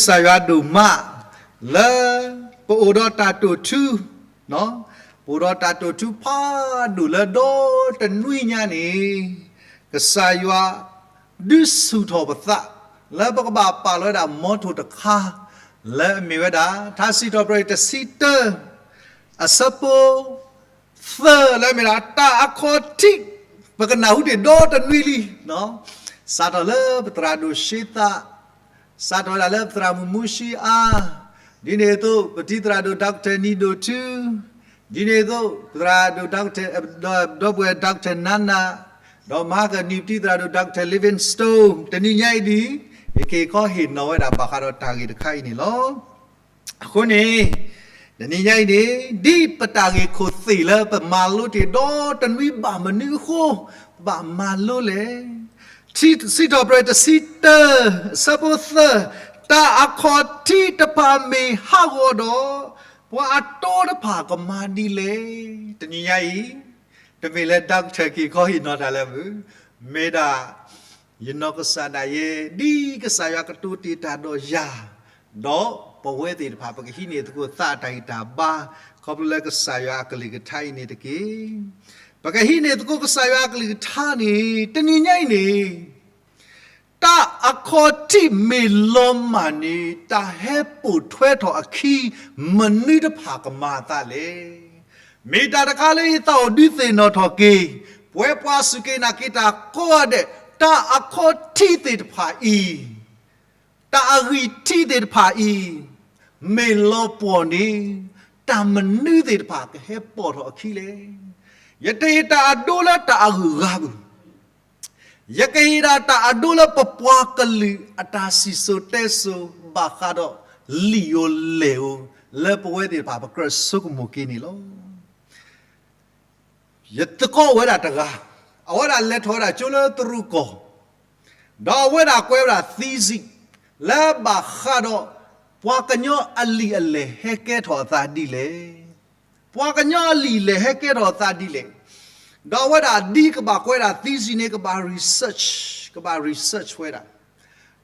ကစၢ်ယွၤဒိၣ်မး လၢပအိၣ်ဒီးတၢ်တိာ်ထူ, ပအိၣ်ဒီးတၢ်တိာ်ထူဖးဒိၣ်လၢဒီတနွံညါန့ၣ်, ကစၢ်ယွၤဒုးဆူၣ်ထီၣ်ပသး လၢပကဘၣ်ပာ်လီၤဝဲဒၣ်မီထိၣ်တခါ လၢအမ့ၢ်ဝဲဒၣ် ထါစံးထီၣ်ပတြၢၤတဆံတၢ အဆၢဖိ သၢ လၢအမ့ၢ်ဒၣ် တၢ်အခီၣ်ထံး, ပကနၢ်ဟူတ့ၢ်ဒီတနွံလံ, စးထီၣ်လၢပသရၣ်ဒိၣ်ရှ့သး, စးထီၣ်ဝဲဒၣ်လၢပသရၣ်မုၣ်မူရှံအါ, ဒ်န့ၣ်အသိး ပတံၤသရၣ်ဒိၣ် Doctor နံၤဒိၣ်ထူ, ဒ်န့ၣ်အသိး ပသရၣ်ဒိၣ် ဒီပုၢ်ဝဲၢ် Doctor နါနၤ, ဒီးမဟါကနံၤပတံၤသရၣ်ဒိၣ် Doctor Livingstone တနံၤညါအံၤဒ်အံၤ, ယက့ၤခီဟ့ၣ်နီၤဝဲဒၣ်ဘၣ်ဃးဒီးတၢ်ဂ့ၢ်တခါအံၤန့ၣ်လီၤ. အဃိန့ၣ် တနံၤညါအံၤန့ၣ် ဒ်ပတၢ်ဂ့ၢ်ခိၣ်သ့ၣ်လၢပမၤလိတ့ၢ်ဒီတနွံဘၣ်မနုၤအဃိ ပဘၣ်မၤလိလဲၣ်. စံးထီၣ်ပတြၢၤတဆံတၢ အဆၢဖိသၢ, တၢ်အခီၣ်ထံးတဖၣ်မ့ၢ်ဟးဂီၤဒီး ပှၤအတီတဖၣ်ကမၤဒ်လဲၣ်. တနံၤညါအံၤ တမ့ၢ်လၢ Doctor က့ၤခီဟ့ၣ်နီၤတၢ်လၢၤဘၣ်, မ့ၢ်ဒၣ် ယနီၢ်ကစၢ်ဒၣ်ယဲ ဒ်ကစၢ်ယွၤကတိၤတ့ၢ်တၢ်ဒီးယၤ, ဒီးပဝဲသ့ၣ်တဖၣ် ပကဟံးန့ၢ်သကိးသးအတၢ်ဂံၢ်တၢ်ဘါ ခီဖျိလၢကစၢ်ယွၤအကလုၢ်ကထါအံၤန့ၣ်တက့ၢ်. ပကဟံးန့ၢ်သကိးကစၢ်ယွၤအကလုၢ်ကထါန့ၣ် တနံၤညါအံၤန့ၣ် တၢ်အခီၣ်ထံးမ့ၢ်လီၤမၢ်န့ၣ် တၢ်ဟဲပိာ်ထွဲထီၣ်အခံ မနုၤတဖၣ်ကမၤအသးလဲၣ်. မ့ၢ်တၢ်တခါလၢယသးအိၣ်ဒုးသ့ၣ်နီၣ်ထီၣ်က့ၤ ပဝဲပှၤစူၢ်က့ၤနာ်က့ၤတၢ်ကိးဂၤဒဲး, တၢ်အခီၣ်ထံးသ့ၣ်တဖၣ်အံၤ, တၢ်အဂံၢ်ထံးသ့ၣ်တဖၣ်အံၤ မ့ၢ်လီၤပှီၢ်န့ၣ် တၢ်မနုၤသ့ၣ်တဖၣ်ကဟဲပိာ်ထီၣ်အခံလဲၣ်. ယတဟ့ၣ်တၢ်အဒိလၢတၢ်အဂုၤအဂၤဘၣ် ယကဟ့ၣ်ဒၣ်တၢ်အဒိလၢပပှၤကလုာ်အတၢ်စံၣ်စိၤတဲစိၤ ဘၣ်ဃးဒီးလံာ်ဧိၤလဲၢ်ဧိၤ လၢပဝဲသ့ၣ်တဖၣ် ပကြၢးဆိကမိၣ်က့ၤန့ၣ်လီၤ. ယသကိးအိၣ်ဝဲဒၣ်တဂၤ, အဝဲဒၣ်လဲၤထီၣ်ဝဲဒၣ်ကၠိလၢတရူးကီၢ်, ဒီးအဝဲဒၣ်ကွဲးဝဲဒၣ် thesis လၢဘၣ်ဃးဒီး ပှၤကညီအလံာ်အလဲၢ်ဟဲကဲထီၣ်အသးဒ်လဲၣ်. ပှၤကညီအလံာ်လဲၢ်ဟဲကဲထီၣ်အသးဒ်လဲၣ်. ဒီးအဝဲဒၣ်ဒ်ကဘၣ်ကွဲးဒၣ် thesis န့ၣ် ကဘၣ် research, ကဘၣ် research ဝဲဒၣ်.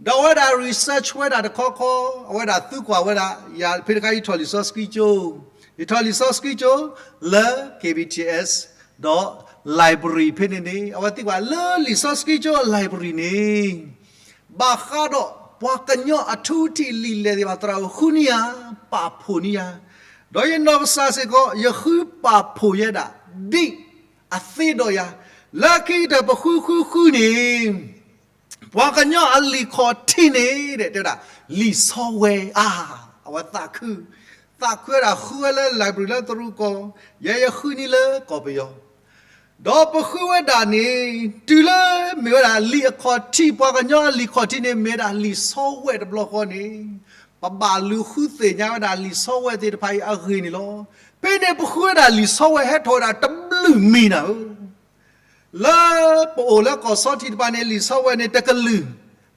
ဒီးအဝဲဒၣ် research ဝဲဒၣ်တခီခီ, အဝဲဒၣ်သံကွၢ်ဝဲဒၣ်, ယၤဖဲတခါ ယထီၣ်လံာ်စီဆှံကၠိ, ယထီၣ်လံာ်စီဆှံကၠိ လၢ K B T S ဒီး library ဖဲန့ၣ်န့ၣ် အဝဲသံကွၢ်လၢလံာ်စီဆှံကၠိ library န့ၣ် ဘၣ်ဃးဒီးပှၤကညီအထူအထံးလံာ်လဲၢ်သ့ၣ်တဖၣ် သရၣ်ဧၢ ဃုန့ၢ်ယၤ, ပာ်ဖှိၣ်န့ၢ်ယၤ, ဒီးယနီၢ်ကစၢ်စ့ၢ်ကီး ယဃုပာ်ဖှိၣ်ယဲဒၣ် ဒ်အသ့ဒီးယၤ, လၢခံကတၢၢ်ပဃုဃုဃုန့ၣ် ပှၤကညီအလံာ်ခီၣ်ထံးန့ၣ် တဲဝဲဒၣ် လံာ်ဆီဝဲအါ, အဝဲသးခု, သးခုဝဲဒၣ်ဃုဝဲလၢ library လၢတရူးကီၢ်, ယဲယဃုန့ၢ်လၢကီၢ်ပယီၤ ဒီးပဃုဝဲဒၣ်န့ၣ် တုၤလၢမ့ၢ်ဝဲဒၣ်လံာ်အခီၣ်ထံး, ပှၤကညီအလံာ်ခီၣ်ထံးန့ၣ် မ့ၢ်ဝဲဒၣ်လံာ်ဆီဝဲတဘျီဃီန့ၣ်, ပဘၣ်လူၤဃုသ့ၣ်ညါဝဲဒၣ်လံာ်ဆီဝဲသ့ၣ်တဖၣ်အံၤအဂ့ၢ်န့ၣ်လီၤ. ဖဲန့ၣ်ပဃုဝဲဒၣ်လံာ်ဆီဝဲဟဲထီၣ်ဝဲဒၣ်တဘျုးမံၤနၤဧၢ လၢပအိၣ်လၢကီၢ်ဆီထံးတဖၣ်န့ၣ် လံာ်ဆီဝဲန့ၣ်တကလုာ်,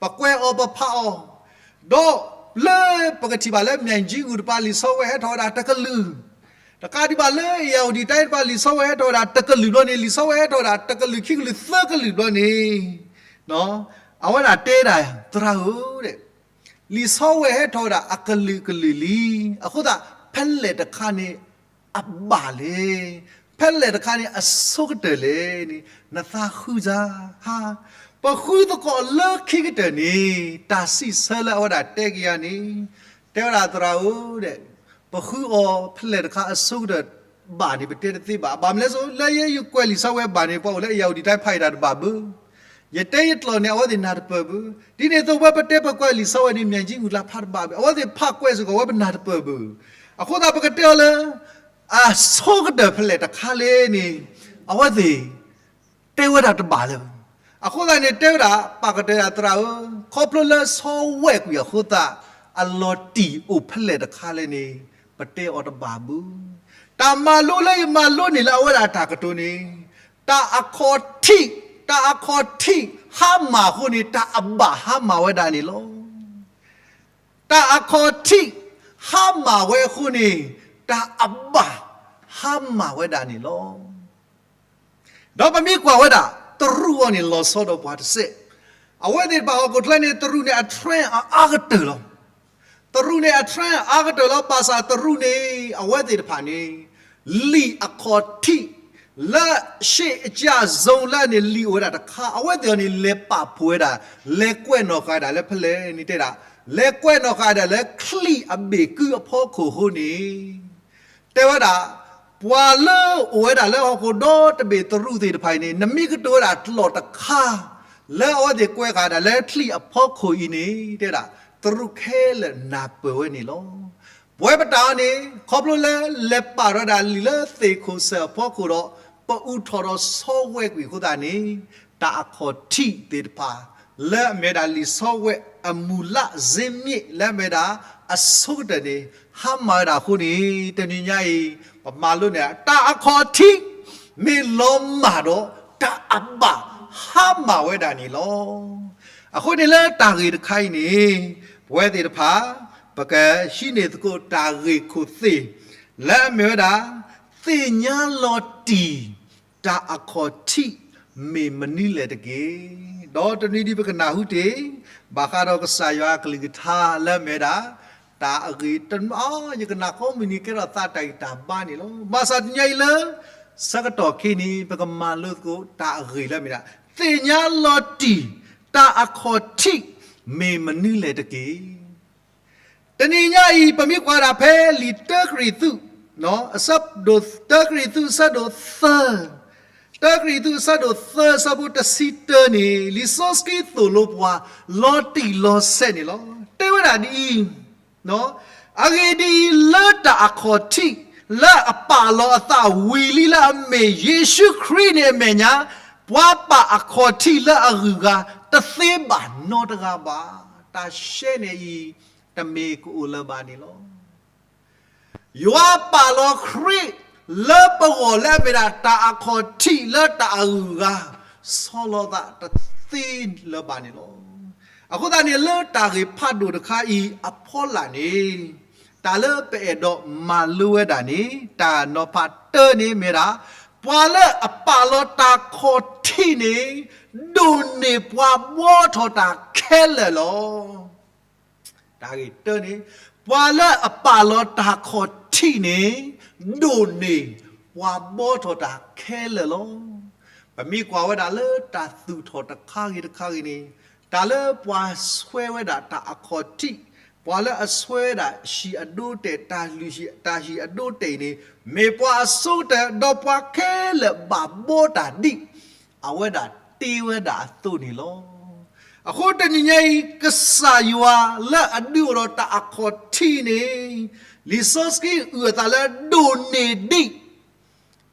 ပကွဲးအီၤပဖးအီၤ, ဒီးလၢပကထံၣ်ဘၣ်လၢ မၠဲၣ်ကၠံအူၣ်တဖၣ် လံာ်ဆီဝဲဟဲထီၣ်ဝဲဒၣ်တကလုာ်, တကးဒံးဘၣ်လၢ အ့ၣ်ယၣ်အိၣ်ဒံၣ်တၢ်တဖၣ် လံာ်ဆီဝဲဟဲထီၣ်ဝဲဒၣ်တကလုာ်ဘျီန့ၣ်, လံာ်ဆီဝဲဟဲထီၣ်ဝဲဒၣ်တကလုာ်ခံကလုာ်သၢကလုာ်ဘျီန့ၣ်, အဝဲဒၣ်တဲဒၣ် သရၣ်ဧၢ, လံာ်ဆီဝဲဟဲထီၣ်ဝဲဒၣ်အကလုာ်ကလုာ်လံ, အဃိသတး ဖဲလဲၣ်တခါန့ၣ် အဘၣ်လဲၣ်, ဖဲလဲၣ်တခါန့ၣ် အဆိကတၢၢ်လဲၣ်န့ၣ် နသးဃုစါဧါ. ပဃုသကိးလၢခံကတၢၢ်န့ၣ် တၢ်စံးဆၢလၢအဝဲဒၣ်တဲက့ၤယၤန့ၣ်, တဲဝဲဒၣ်သရၣ်ဧၢ, ပဃုအီၤဖဲလဲၣ်တခါအဆိကတၢၢ်ဘၣ်န့ၣ် ပတဲတသ့ဘၣ်. ဘၣ်မနုၤလဲၣ်, လၢယဲယကွဲးလံာ်ဆီဝဲဘၣ်န့ၣ် ပှၤအိၣ်လၢအ့ၣ်ယၣ်အိၣ်ဒံၣ်တၢ်ဖးယံာ်တၢ်တဘၣ်ဘၣ်. ယတဲယကျိာ်န့ၣ် အဝဲသ့ၣ်နၢ်တပၢၢ်ဘၣ်. ဒ်န့ၣ်အသိး ဝဲပတဲပကွဲးလံာ်ဆီဝဲန့ၣ် မၠဲၣ်ကၠံအူၣ်လၢဖးတဘၣ်ဘၣ်, အဝဲသ့ၣ်ဖးကွဲးစ့ၢ်ကီး ဝဲပနၢ်တပၢၢ်ဘၣ်. အဃိသတး ပကတဲအီၤလၢ အဆိကတၢၢ်ဖဲလဲၣ်တခါလဲၣ်န့ၣ် အဝဲသ့ၣ်တဲဝဲဒၣ်တဘၣ်လၢၤဘၣ်. အဃိသတးန့ၣ် တဲဝဲဒၣ် ပာ်ကတၢၢ်ယၤသရၣ်ဧၢ, ခီဖျိလၢဆီဝဲကွံာ်အဃိသတး အလီၤတံၢ်အိၣ်ဖဲလဲၣ်တခါလဲၣ်န့ၣ် ပတဲအီၤတဘၣ်ဘၣ်. တၢ်မၤလိလၢယမၤလိန့ၢ်လၢအဝဲဒၣ်တၢ်ကတိၤန့ၣ် တၢ်အခီၣ်ထံး, တၢ်အခီၣ်ထံးဟါမၢ်အဃိန့ၣ် တၢ်အဘၣ်ဟါမၢ်ဝဲဒၣ်န့ၣ်လီၤ. တၢ်အခီၣ်ထံးဟါမၢ်ဝဲအဃိန့ၣ် တၢ်အဘၣ်ဟါမၢ်ဝဲဒၣ်န့ၣ်လီၤ. ဒီးပမ့ၢ်ကွၢ်ဝဲဒၣ် တရူးအံၤန့ၣ် လီၤဆီဒီးပှၤတစဲး, အဝဲသ့ၣ်တဖၣ်ဟီၣ်ခိၣ်ချၢန့ၣ် တရူးန့ၣ် အ trend အအါကတၢၢ်လီၤ. တရူးန့ၣ် အ trend အါကတၢၢ်လီၤ. ဘၣ်ဆၣ်တရူးန့ၣ် အဝဲသ့ၣ်တဖၣ်န့ၣ် လံာ်အခီၣ်ထံး လၢ ရှေ့အကျဆုံး လၢအန့ၣ် လံာ်အိၣ်ဝဲဒၣ်တခါ အဝဲသ့ၣ်အီၤန့ၣ် လဲၤပာ်ဖှိၣ်ဝဲဒၣ် လဲၤကွဲးနီၣ်ဃာ်ဒၣ်လၢဖဲလဲၣ်န့ၣ်တဲဒၣ်, လဲၤကွဲးနီၣ်ဃာ်ဒၣ်လၢချံၣ်အဘ့ၣ်ကုအဖီခိၣ်အဃိန့ၣ် တဲဝဲဒၣ်, ပှၤလၢအိၣ်ဝဲဒၣ်လၢဟီၣ်ခိၣ်ဒီတဘ့ၣ်တရူးသ့ၣ်တဖၣ်အံၤန့ၣ် နမ့ၢ်ကတိၤဝဲဒၣ်ကျိာ်တခါ လၢအဝဲသ့ၣ်ကွဲးဃာ်ဒၣ်လၢချံၣ်အဖီခိၣ်အံၤန့ၣ် တဲဒၣ်, တရူးခဲလၢာ်နၢ်ပၢၢ်ဝဲန့ၣ်လီၤ. ပဝဲပတၢ်အံၤန့ၣ် ခီဖျိလၢလဲၤပာ်ထီၣ်ဝဲဒၣ်လံာ်လၢသ့ၣ်ခိၣ်စဲၣ်အဖီခိၣ်ဒီး ပအုးထီၣ်ဒီးဆီဝဲကွံာ်အဃိသတးန့ၣ် တၢ်အခီၣ်ထံးသ့ၣ်တဖၣ် လၢအမ့ၢ်ဝဲဒၣ်လံာ်ဆီဝဲအမူးလၢ်စ့မ့ၢ် လၢအမ့ၢ်ဝဲဒၣ်အဆိကတၢၢ်န့ၣ် ဟါမၢ်ဝဲဒၣ်အဃိန့ၣ် တနံၤညါအံၤ ပမၤလိန့ၢ် တၢ်အခီၣ်ထံး မ့ၢ်လီၤမၢ်ဒီး တၢ်အဘၣ်ဟါမၢ်ဝဲဒၣ်န့ၣ်လီၤ. အဃိန့ၣ်လၢတၢ်ဂ့ၢ်တခါအံၤန့ၣ် ပဝဲသ့ၣ်တဖၣ် ပကဟံးန့ၢ်သကိးတၢ်ဂ့ၢ်ခိၣ်သ့ၣ် လၢအမ့ၢ်ဝဲဒၣ် သ့ၣ်ညါလီၤတံၢ် တၢ်အခီၣ်ထံး မ့ၢ်မနုၤလဲၣ်တက့ၢ်. ဒီးတနံၤဒံးပကနၢ်ဟူတ့ၢ် ဘၣ်ဃးဒီးကစၢ်ယွၤအကလုၢ်ကထါလၢအမ့ၢ်ဝဲဒၣ် တၢ်အဂ့ၢ်တမံၤ ယကနၣ်ကိးမုၢ်နံၤကဲထီၣ်သးတၢ်ဂံၢ်တၢ်ဘါန့ၣ်လီၤ. ဘၣ်ဆၣ်တနံၤညါအံၤလၢ ဆၢကတီၢ်ခဲအံၤန့ၣ် ပကမၤလိသကိးတၢ်အဂ့ၢ်လၢအမ့ၢ်ဒၣ် သ့ၣ်ညါလီၤတံၢ် တၢ်အခီၣ်ထံး မ့ၢ်မနုၤလဲၣ်တက့ၢ်. တနံၤညါအံၤ ပမ့ၢ်ကွၢ်ဒၣ်ဖဲလံာ်တၢကရံၣ်သူး အဆၢဒိၣ် တၢကရံၣ်သူးအဆၢဒိၣ်သၢ, တၢကရံၣ်သူးအဆၢဒိၣ်သၢ အဆၢဖိတဆံတၢန့ၣ် လံာ်စီဆှံသိၣ်လိပှၤ လီၤတံၢ်လီၤဆဲးန့ၣ်လီၤ. တဲဝဲဒၣ်ဒ်အံၤ, အဂ့ၢ်ဒ်အံၤ, လၢတၢ်အခီၣ်ထံး လၢအပာ်လီၤအသးဝံၤလံလၢအမ့ၢ်ယ့ၣ်ၡူးခရံာ်န့ၣ်အမဲာ်ညါ, ပှၤပာ်အခီၣ်ထံးလၢအဂုၤအဂၤ တသ့ဘၣ်နီတဂၤဘၣ်. တၢ်ရှဲန့ၣ်အံၤ တမ့ၢ်ကအိၣ်လၢၤဘၣ်န့ၣ်လီၤ. ယွၤပာ်လီၤခရံာ်လၢပဂီၢ်လၢအမ့ၢ်ဒၣ်တၢ်အခီၣ်ထံးလၢတၢ်အဂုၤအဂၤ ဆီလီၤသးတသ့လၢၤဘၣ်န့ၣ်လီၤ. အဃိသတးန့ၣ် လၢတၢ်ဂ့ၢ်ဖးဒိၣ်တခါအံၤအဖီလာ်န့ၣ် တၢ်လၢပအဲၣ်ဒိးမၤလိဝဲဒၣ်န့ၣ် တၢ်နီၤဖးတၢန့ၣ်မ့ၢ်ဒၣ် ပှၤလၢအပာ်လီၤတၢ်ခီၣ်ထံးန့ၣ် ဒိၣ်န့ၢ်ပှၤဘှီထီၣ်တၢ်ခဲလၢာ်လီၤ. တၢ်ဂ့ၢ်တၢန့ၣ် ပှၤလၢအပာ်လီၤတၢ်ခီၣ်ထံးန့ၣ် ဒိၣ်န့ၢ်ပှၤဘှီထီၣ်တၢ်ခဲလၢာ်လီၤ. ပမ့ၢ်ကွၢ်ဝဲဒၣ်လၢတၢ်သူၣ်ထီၣ်တခါဂ့ၤတခါဂ့ၤန့ၣ် တၢ်လၢပှၤဆှၢဝဲဒၣ်တၢ်အခီၣ်ထံး, ပှၤလၢအဆှၢဝဲဒၣ်ဟံၣ်အဒိတဲာ် တၢ်လုၢ်ဟံၣ် တၢ်ဟံၣ်အဒိတဲာ်အံၤန့ၣ် မ့ၢ်ပှၤအဆိကတၢၢ် ဒီးပှၤခဲလၢာ်ဘၣ်ဘှီတၢ်ဒ် အဝဲဒၣ်တ့ဝဲဒၣ်အသိးန့ၣ်လီၤ. အဃိတနံၤညါအံၤ ကစၢ်ယွၤလၢအဒုးအိၣ်ဒီးတၢ်အခီၣ်ထံးန့ၣ် လံာ်စီဆှံအုၣ်အသးလၢဒိၣ်န့ၢ်ဒံး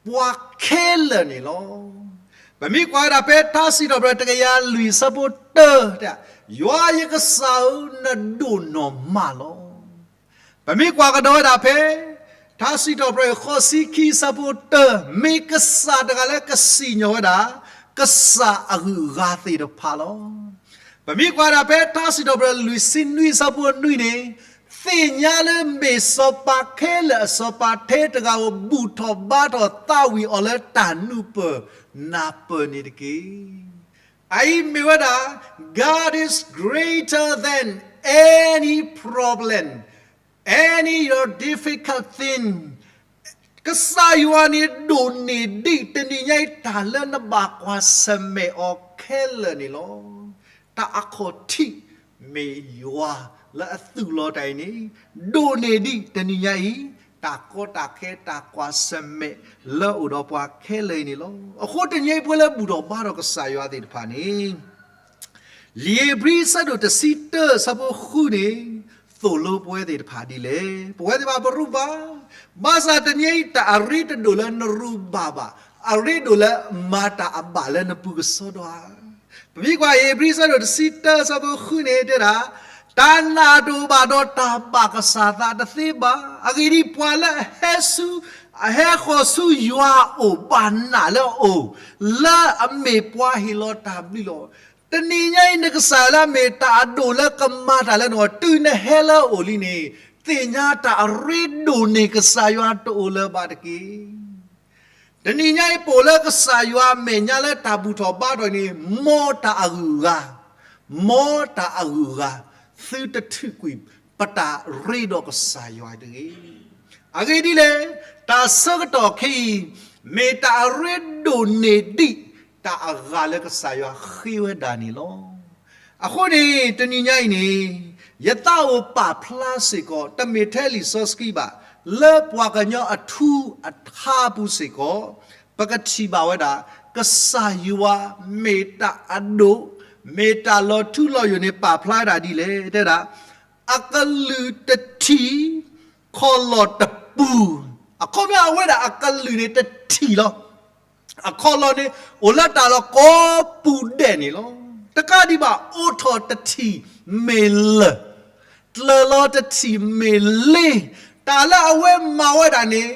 ပှၤခဲလၢာ်န့ၣ်လီၤ. ပမ့ၢ်ကွၢ်ဝဲဒၣ်ဖဲထါစံးထီၣ်ပတြၢၤတကယၤလွံၢ်အဆၢဖိတၢ ယွၤယကစၢ်ဧၢ, နဒိၣ်နီၢ်မးလီၤ. ပမ့ၢ်ကွၢ်ကဒီးဝဲဒၣ်ဖဲ ထါစံးထီၣ်ပတြၢၤဃိးဆံခံအဆၢဖိတၢ မ့ၢ်ကစၢ်တဂၤလၢကစံၣ်ညီၣ်ဝဲဒၣ် ကစၢ်အဂုၤအဂၤသ့ၣ်တဖၣ်လီၤ. ပမ့ၢ်ကွၢ်ဒၣ်ဖဲထါစံးထီၣ်ပတြၢၤလွံၢ်ဆံနွံအဆၢဖိနွံန့ၣ် သ့ၣ်ညါလၢမ့ၢ်စီၤပၤခဲလၢာ်အစီၤပၤထဲတဂၤဧိၤ ဘူၣ်ထီၣ်ဘါထီၣ်သးဝံၣ်အီၤလၢတၢ်နူၢ်ပၢၢ်နၢ်ပၢၢ်န့ၣ်တက့ၢ်. အအံၤမ့ၢ်ဝဲဒၣ် God is greater than any problem, any your difficult thing. ကစၢ်ယွၤန့ၣ်ဒိၣ်န့ၢ်ဒံးတနံၤညါအံၤ တၢ်လၢနဘၣ်ကွၢ်ဆၢၣ်မဲာ်အီၤခဲလၢာ်န့ၣ်လီၤ. တၢ်အခီၣ်ထံးမ့ၢ်ယွၤလၢအသူၣ်လီၤတၢ်အံၤန့ၣ် ဒိၣ်န့ၢ်ဒံးတနံၤညါအံၤ တၢ်ကီတၢ်ခဲတၢ်ကွၢ်ဆၢၣ်မဲာ်လၢအအိၣ်ဒီးပှၤခဲလၢာ်အံၤန့ၣ်လီၤ. အဃိတနံၤအံၤပဝဲလၢဘူၣ်ထီၣ်ဘါထီၣ်ကစၢ်ယွၤသ့ၣ်တဖၣ်န့ၣ် လံာ်ဧ့ၤဘြံၤအဆၢဒိၣ်တဆံတၢအဆၢဖိဃုန့ၣ် သိၣ်လိပဝဲသ့ၣ်တဖၣ်ဒ်လဲၣ်. ပဝဲသ့ၣ်တဖၣ်ပရူးဘၣ်, ဘၣ်ဆၣ်တနံၤအံၤတၢ်အရ့တဒိၣ်လၢနရူးဘၣ်ဘၣ်, အရ့ဒိၣ်လၢမၤတၢ်အဘၣ်လၢနပူၤကစီဒီဧါ. ပမ့ၢ်ကွၢ်ဧ့ၤဘြံၤအဆၢဒိၣ်တဆံတၢအဆၢဖိဃုန့ၣ်တဲဒၣ်, တၢ်နာ်တအိၣ်ဘၣ်ဒီးတၢ်ဘၣ်ကစၢ်သးတသ့ဘၣ်. အဂ့ၢ်ဒ်အံၤ, ပှၤလၢအဟဲဆူ, အဟဲဃီၤဆူယွၤအအိၣ် ဘၣ်နာ်လၢအအိၣ်, လၢအမ့ၢ်ပှၤဟ့ၣ်လီၤတၢ်ဘျုးလီၤ. တနံၤညါအံၤ နကစၢ်လၢအမ့ၢ်တၢ်အဒိၣ်လၢကမၤတၢ်လၢနဂီၢ် တုၤနဟဲလၢအအိၣ်လံန့ၣ်, သ့ၣ်ညါတၢ်အရ့ဒိၣ်န့ၢ်ကစၢ်ယွၤတအိၣ်လၢၤဘၣ်တက့ၢ်. တနံၤညါအံၤ ပအိၣ်လၢကစၢ်ယွၤအမဲာ်ညါလၢတၢ်ဘူၣ်ထီၣ်ဘါထီၣ်အံၤန့ၣ် မ်တၢ်အဂုၤအဂၤ, မ်တၢ်အဂုၤအဂၤ, သုတထုးကွံာ် ပတၢ်ရ့ဒီးကစၢ်ယွၤတဂ့ၤ. အဂ့ၢ်ဒ်လဲၣ်, တၢ်ဆၢကတီၢ်ခဲအံၤ မ့ၢ်တၢ်အရ့ဒိၣ်န့ၢ်ဒံးတၢ်အဂၤလၢကစၢ်ယွၤဃ့ဝဲဒၣ်န့ၣ်လီၤ. အဃိန့ၣ် တနံၤညါအံၤန့ၣ် ယသးအိၣ်ပာ်ဖျါစ့ၢ်ကီး တမ့ၢ်ထဲလံာ်စီဆှံဘၣ်, လၢပှၤကညီအထူအထါအပူၤစ့ၢ်ကီး ပကထံၣ်ဘၣ်ဝဲဒၣ် ကစၢ်ယွၤမ့ၢ်တၢ်အဒိၣ်, မ့ၢ်တၢ်လီၤထူလီၤယိာ်န့ၣ် ပာ်ဖျါဝဲဒၣ်ဒ်လဲၣ် တဲဝဲဒၣ် အကလုၢ်တထံၣ်, ခီၣ်လီၢ်တပူၤ, အခီပညီအဝဲဒၣ်အကလုၢ်န့ၣ်တထံၣ်လီၤ. အခီၣ်လီၢ်န့ၣ် အိၣ်လၢတၢ်လီၢ်ကိးပူၤဒဲးန့ၣ်လီၤ. တကးဒံးဘၣ် အိးထီၣ်တထံၣ်မ့ၢ်လၢၢ်, ကျၢၤလီၤတထံၣ်မ့ၢ်လ့, တၢ်လၢအဝဲမၤဝဲဒၣ်န့ၣ်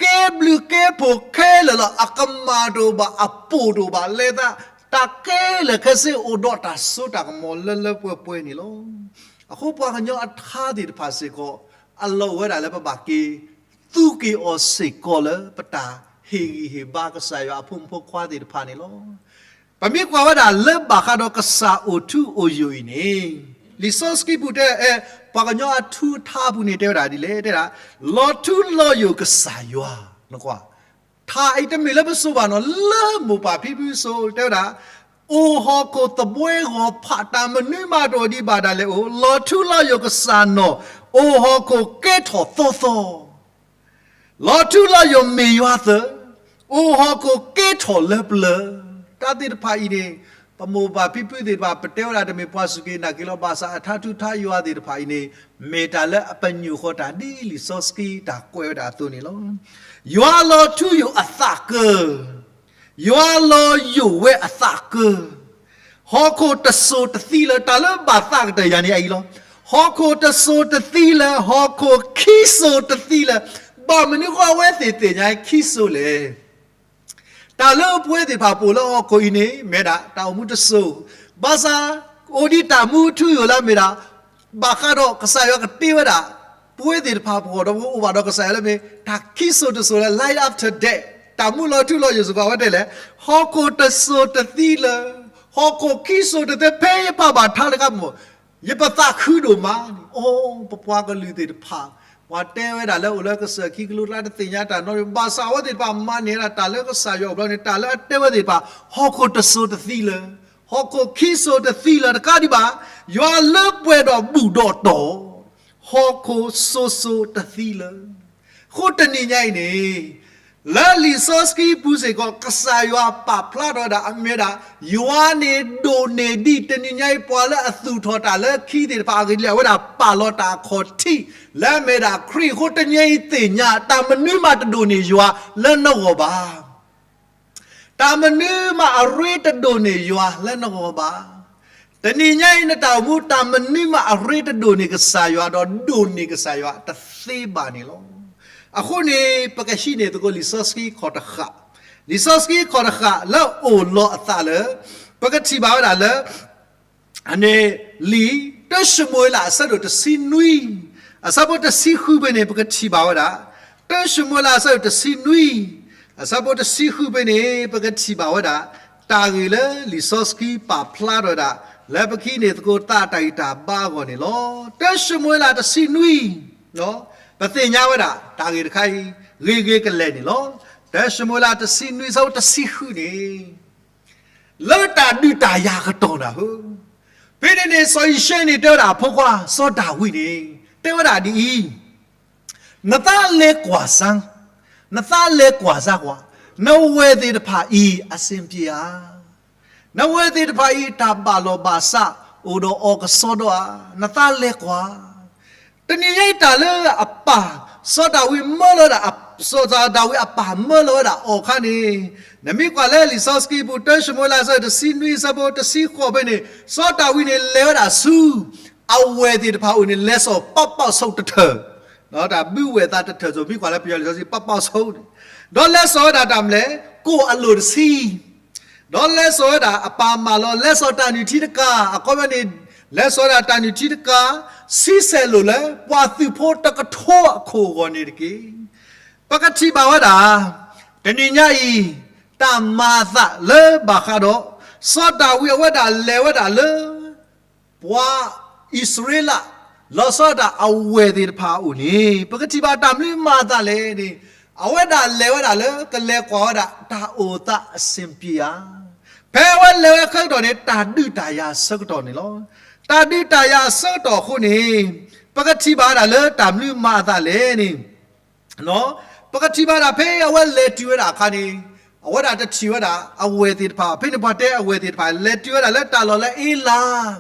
ကဲဘျုးကဲဖှိၣ်ခဲလၢာ်လီၤ. အကမၣ်တအိၣ်ဘၣ်, အပိၣ်တအိၣ်ဘၣ်, လဲၤသး တၢ်ခဲလၢာ်ခဲဆ့အိၣ်ဒီးတၢ်စိတၢ်ကမီၤလၢလၢပှဲၤပှဲၤန့ၣ်လီၤ. အဃိပှၤကညီအထါသ့ၣ်တဖၣ်စ့ၢ်ကီး အလီၢ်အိၣ်ဝဲဒၣ်လၢပဘၣ်က့ၤသူက့ၤအီၤစ့ၢ်ကီးလၢ ပတၢ်ဟ့ၣ်ဂံၢ်ဟ့ၣ်ဘါကစၢ်ယွၤအဖိမုၣ်ဖိခွါသ့ၣ်တဖၣ်န့ၣ်လီၤ. ပမ့ၢ်ကွၢ်ဝဲဒၣ်လၢဘၣ်ဃးဒီးကစၢ်အိၣ်ထူအိၣ်ယိာ်အံၤန့ၣ်, လံာ်စီဆှံပူၤတဲ ပှၤကညီအထူအထါအပူၤန့ၣ် တဲဝဲဒၣ်ဒ်လဲၣ်, တဲဒၣ် လီၤထူလီၤယိာ်ကစၢ်ယွၤ, နကွၢ်, ထါအံၤတမ့ၢ်လၢပစိၤဘၣ်နီၤ, လၢမိၢ်ပၢ်ဖံဖုစိၤ တဲဝဲဒၣ် အိၣ်ဟီၣ်ခိၣ်သဘှဲဂီၤဖး တၢ်မနုၤမးတအိၣ်ဒံးဘၣ်ဒၣ်လဲာ်အိၣ်, လီၤထူလီၤယိာ်ကစၢ်နီၢ်, အိၣ်ဟီၣ်ခိၣ်ကဲထီၣ်သီသီ လီၤထူလီၤယိာ်မ့ၢ်ယွၤသၢၣ်, အိၣ်ဟီၣ်ခိၣ်ကဲထီၣ်လၢပျၢၤ. တၢ်သ့ၣ်တဖၣ်အံၤန့ၣ် ပမိၢ်ပၢ်ဖံဖုသ့ၣ်တဖၣ် ပတဲဝဲဒၣ်တမ့ၢ်ပှၤစူၢ်က့ၤနာ်က့ၤလီၤ. ဘၣ်ဆၣ်အထါထူထါယွၤသ့ၣ်တဖၣ်အံၤန့ၣ် မ့ၢ်တၢ်လၢအပညိၣ်ဃီတၢ်ဒ်လံာ်စီဆှံတၢ်ကွဲးဝဲဒၣ်အသိးန့ၣ်လီၤ. ယွၤလီၤထူယိာ်အသးကၢ ယွၤလီၤယိာ်ဝဲအသးကၢ, ဟီၣ်ခိၣ်တစိၤတသံလၢၤ, တၢ်လၢဘၣ်သးကတၢၢ်ယၤန့ၣ်အအံၤလီၤ. ဟီၣ်ခိၣ်တစိၤတသံလၢၤ, ဟီၣ်ခိၣ်ခံစိၤတသံလၢၤ. ဘၣ်မနုၤဃိအဝဲသ့ၣ်သ့ၣ်ညါခံစိၤလဲၣ်. တၢ်လၢပဝဲသ့ၣ်တဖၣ်ပအိၣ်လၢဟီၣ်ခိၣ်အံၤန့ၣ် မ့ၢ်ဒၣ်တၢ်အိၣ်မူတစိၤ, ဘၣ်ဆၣ် အိၣ်ဒံးတၢ်မူထူယိာ်လၢအမ့ၢ်ဒၣ် ဘၣ်ဃးဒီးကစၢ်ယွၤကတ့ဝဲဒၣ် ပဝဲသ့ၣ်တဖၣ်ပဂီၢ် ဒီးပအိၣ်ဘၣ်ဒီးကစၢ်ယွၤလၢမ့ၢ် တၢ်ခံစိၤတစိၤလၢ life after death တၢ်မူလီၤထူလီၤယိာ်စ့ၢ်ကီး အဝဲတဲလဲၣ်, ဟီၣ်ခိၣ်တစိၤတသံလၢၤ, ဟီၣ်ခိၣ်ခံစိၤတသံ ဖဲယဖးဘၣ်ထါတခါမ့ၢ် ယပသးခုဒိၣ်မးန့ၣ်. အိ ပပှၤကလုာ်သ့ၣ်တဖၣ် ပှၤတဲဝဲဒၣ်လၢအိၣ်လၢကစၢၢ်ခံကလိကျါ တသ့ၣ်ညါတၢ်နီတမံၤ, ဘၣ်ဆၣ်အဝဲသ့ၣ်တဖၣ်မၤန့ၢ်ဝဲဒၣ်တၢ်လၢကစၢ်ယွၤအဘျီန့ၣ် တၢ်လၢအတဲဝဲသ့ၣ်တဖၣ် ဟီၣ်ခိၣ်တစိၤတသံလၢၤ, ဟီၣ်ခိၣ်ခံစိၤတသံလၢၤ တကးဒံးဘၣ် ယွၤလၢပှဲၤဒီးဘူၣ်ဒီးတီၢ် ဟီၣ်ခိၣ်စိၤစိၤတသံလၢၤ. အဃိတနံၤညါအံၤန့ၣ် လၢလံာ်စီဆှံပူၤစ့ၢ်ကီး ကစၢ်ယွၤပာ်ဖျါထီၣ်ဝဲဒၣ် အမ့ၢ်ဝဲဒၣ် ယွၤန့ၣ်ဒိၣ်န့ၢ်ဒံး တနံၤညါအံၤ ပှၤလၢအသူၣ်ထီၣ်တၢ်လၢခံသ့ၣ်တဖၣ်အဂ့ၢ်ဒ်လဲၣ် အဝဲဒၣ်ပာ်လီၤတၢ်အခီၣ်ထံး လၢအမ့ၢ်ဝဲဒၣ်ခရံာ်အဃိ တနံၤညါအံၤသ့ၣ်ညါ တၢ်မနုၤမးတဒိၣ်န့ၢ်ယွၤလၢနဂီၢ်ဘၣ်. တၢ်မနုၤမးအရ့တဒိၣ်န့ၢ်ယွၤလၢနဂီၢ်ဘၣ်. တနံၤညါအံၤနတၢ်အိၣ်မူ တၢ်မနုၤမးအရ့တဒိၣ်န့ၢ်ကစၢ်ယွၤ ဒီးဒိၣ်န့ၢ်ကစၢ်ယွၤတသ့ဘၣ်န့ၣ်လီၤ. အဃိန့ၣ် ပကဟံးန့ၢ်သကိးလံာ်စီဆှံခီၣ်တဃာ်, လံာ်စီဆှံခီၣ်တဃာ်လၢအအိၣ်လီၤအသးလၢ ပကထံၣ်ဘၣ်ဝဲဒၣ်လၢ အန့ၣ် လံာ် တၢ ၡမူၤအ့လး အဆၢဒိၣ်တဆံနွံ အဆၢဖိတဆံဃုဖဲန့ၣ် ပကထံၣ်ဘၣ်ဝဲဒၣ်, တၢ ၡမူၤအ့လး အဆၢဒိၣ်တဆံနွံ အဆၢဖိတဆံဃုဖဲန့ၣ် ပကထံၣ်ဘၣ်ဝဲဒၣ် တၢ်ဂ့ၢ်လၢလံာ်စီဆှံပာ်ဖျါထီၣ်ဝဲဒၣ် လၢပကဟံးန့ၢ်သကိးသးတၢ်ဂံၢ်တၢ်ဘါအဂီၢ်န့ၣ်လီၤ. တၢ ၡမူၤအ့လး တဆံနွံ ပသ့ၣ်ညါဝဲဒၣ် တၢ်ဂ့ၢ်တခါအံၤ ဂ့ၤဂ့ၤကလဲာ်န့ၣ်လီၤ. တၢ ၡမူၤအ့လး တဆံနွံ အဆၢဖိတဆံဃုန့ၣ် လၢတၢ်ဒုးတၢ်ယၤကတီၢ်နၢ်ဟူ ဖဲန့ၣ်န့ၣ် စီၤယံၤၡဲန့ၣ် တဲဝဲဒၣ်အဖိခွါ စီၤဒၤဝံးန့ၣ် တဲဝဲဒၣ်ဒ်အံၤ, နသးလဲၤကွၢ်စၢ်, နသးလဲၤကွၢ်စၢ်ကွၢ်, နဝဲၢ်သ့ၣ်တဖၣ်အံၤ အဆင်ပြေဧါ. နဝဲၢ်သ့ၣ်တဖၣ်အံၤ တၢ်ဘၣ်လီၢ်ဘၣ်စး အိၣ်ဒီးအီၤကစီဒီဧါ, နသးလဲၤကွၢ် တနံၤညါအံၤတၢ်လၢအပၢ် စီၤဒၤဝံးမၢလီၤဝဲဒၣ်, စီၤဒၤဝံးအပၢ်မၢလီၤဝဲဒၣ်အီၤအခါန့ၣ်, နမ့ၢ်ကွၢ်လၢလံာ်စီဆှံပူၤ တၢ ၡမူၤအ့လး အဆၢဒိၣ်တဆံနွံ အဆၢဖိတဆံဃိးဖဲန့ၣ် စီၤဒၤဝံးန့ၣ် လဲၤဝဲဒၣ်ဆူ အဝဲၢ်သ့ၣ်တဖၣ်အအိၣ်န့ၣ် လဲၤစိာ်ပီၣ်ပီၣ်ဆိးတထၢၣ်, တၢ်ဘုဝဲၢ်သးတထၢၣ်ဆိး မ့ၢ်ကွၢ်လၢပယီၤလံာ်စီဆှံ ပီၣ်ပီၣ်ဆိးန့ၣ်, ဒီးလဲၤစိာ်ဝဲဒၣ်တၢ်မနုၤလဲၣ် ကိၣ်အလိၣ်တဆံ ဒီးလဲၤစိာ်ဝဲဒၣ်အပၢ်မၢလီၤ လဲၤစိာ်တၢ်နုၢ်ထံတကၤ, အခီပညီန့ၣ် လဲၤစိာ်ဝဲဒၣ်တၢ်နုၢ်ထံတကၤ ဆံဆဲးလိာ်လၢ ပှၤသုးဖိတကထိအခိၣ်အဂီၢ်န့ၣ်တက့ၢ်. ပကထံၣ်ဘၣ်ဝဲဒၣ် တနံၤညါအံၤ တၢ်မၤအသးလၢဘၣ်ဃးဒီး စီၤဒၤဝံးအဝဲဒၣ်လဲၤဝဲဒၣ်လၢ ပှၤအံၣ်စရ့လး လီၤဆီဒၣ်တၢ်အဝဲၢ်သ့ၣ်တဖၣ်အအိၣ်န့ၣ် ပကထံၣ်ဘၣ်တၢ်မနုၤမၤအသးလဲၣ်န့ၣ်, အဝဲဒၣ်လဲၤဝဲဒၣ်လၢကလဲၤကွၢ်ဝဲဒၣ်တၢ်အိၣ်သးအဆင်ပြေဧါ. ဖဲအဝဲလဲၤဝဲခဲကတီၢ်န့ၣ် တၢ်ဒုးတၢ်ယၤအဆၢကတီၢ်န့ၣ်လီၤ. တၢ်ဒုးတၢ်ယၤအဆၢကတီၢ်အဃိန့ၣ် ပကထံၣ်ဘၣ်ဝဲဒၣ်လၢတၢ်မနုၤမၤအသးလဲၣ်န့ၣ် ပကထံၣ်ဘၣ်ဒၣ်ဖဲအဝဲလဲၤတုၤဝဲဒၣ်အခါန့ၣ်, အဝဲဒၣ်တထံၣ်ဝဲဒၣ်အဝဲၢ်သ့ၣ်တဖၣ်, ဖဲန့ၣ်ပှၤတဲအဝဲၢ်သ့ၣ်တဖၣ် လဲၤတုၤဝဲဒၣ်လၢတၢ်လီၢ်လၢအ့လး,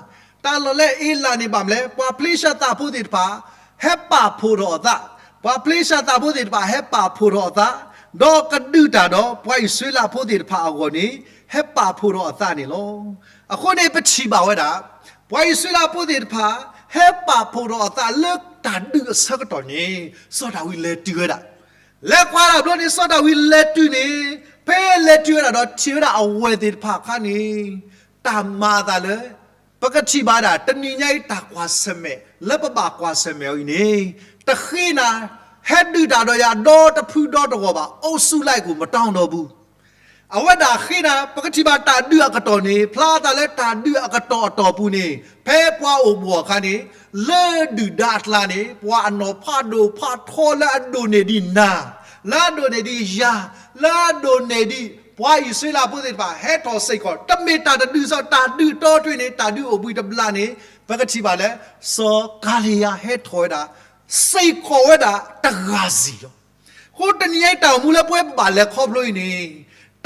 တၢ်လီၢ်လၢအ့လးန့ၣ်ဘၣ်မနုၤလဲၣ်, ပှၤဖလ့ၡသးဖိသ့ၣ်တဖၣ် ဟဲပာ်ဖှိၣ်ထီၣ်အသး, ပှၤဖလ့ၡသးဖိသ့ၣ်တဖၣ်ဟဲပာ်ဖှိၣ်ထီၣ်အသး, ဒီးကဒုးတၢ်ဒီးပှၤအံၣ်စရ့လးဖိသ့ၣ်တဖၣ်အဂီၢ်န့ၣ် ဟဲပာ်ဖှိၣ်ထီၣ်အသးန့ၣ်လီၤ. အဃိန့ၣ်ပထံၣ်ဘၣ်ဝဲဒၣ် ပှၤအံၣ်စရ့လးဖိသ့ၣ်တဖၣ် ဟဲပာ်ဖှိၣ်ထီၣ်အသးလၢတၢ်ဒုးအဆၢကတီၢ်န့ၣ် စီၤဒၤဝံးလဲၤတုၤဝဲဒၣ်, လဲၤကွၢ်ဒၣ်ဘျီန့ၣ် စီၤဒၤဝံးလဲၤတုၤန့ၣ်, ဖဲလဲၤတုၤဝဲဒၣ်ဒီးထံၣ်ဝဲဒၣ်အဝဲၢ်သ့ၣ်တဖၣ်အခါန့ၣ်, တၢ်မၤအသးလၢ ပကထံၣ်ဘၣ်ဒၣ် တနံၤညါအံၤတၢ်ကွၢ်ဆၢၣ်မဲာ်လၢပဘၣ်ကွၢ်ဆၢၣ်မဲာ်အီၤအံၤန့ၣ်, တဃ့နၤ ဟဲဒုးတၢ်ဒီးယၤဒီတဖုဒီတဂီၤဘၣ်, အိၣ်ဆူၣ်လၢအံၤကိၣ်မတၤနီတဘျီ အဝဲဒၣ်ဃ့နၤ ပကထံၣ်ဘၣ်တၢ်ဒုးအကတီၢ်န့ၣ်, ဖျါအသးလၢတၢ်ဒုးအကတီၢ်အတီၢ်ပူၤန့ၣ် ဖဲပှၤအိၣ်ဘှီၣ်အခါန့ၣ်, လၢဒုၣ်ဒါအကျါန့ၣ် ပှၤအနီၢ်ဖးဒိၣ်ဖးထီလၢအဒိၣ်န့ၢ်ဒံးနၤ, လၢအဒိၣ်န့ၢ်ဒံးယၤ, လၢအဒိၣ်န့ၢ်ဒံးပှၤအံၣ်စရ့လးဖိသ့ၣ်တဖၣ် ဟဲထီၣ်စ့ၢ်ကီး, တမ့ၢ်တၢ်တဒုးစ့ၢ် တၢ်ဒုးအတီအတြၢ်န့ၣ် တၢ်ဒုးအိၣ်ဘှံးတဘျီန့ၣ်, ပကထံၣ်ဘၣ်လၢ စီၤကၤလံယါဟဲထီၣ်ဝဲဒၣ် စ့ၢ်ကီးဝဲဒၣ်တဂၤစ့ၢ်လီၤ. အဃိတနံၤညါအံၤတၢ်အိၣ်မူလၢပဝဲပဘၣ်လဲၤခီဖျိအံၤန့ၣ်,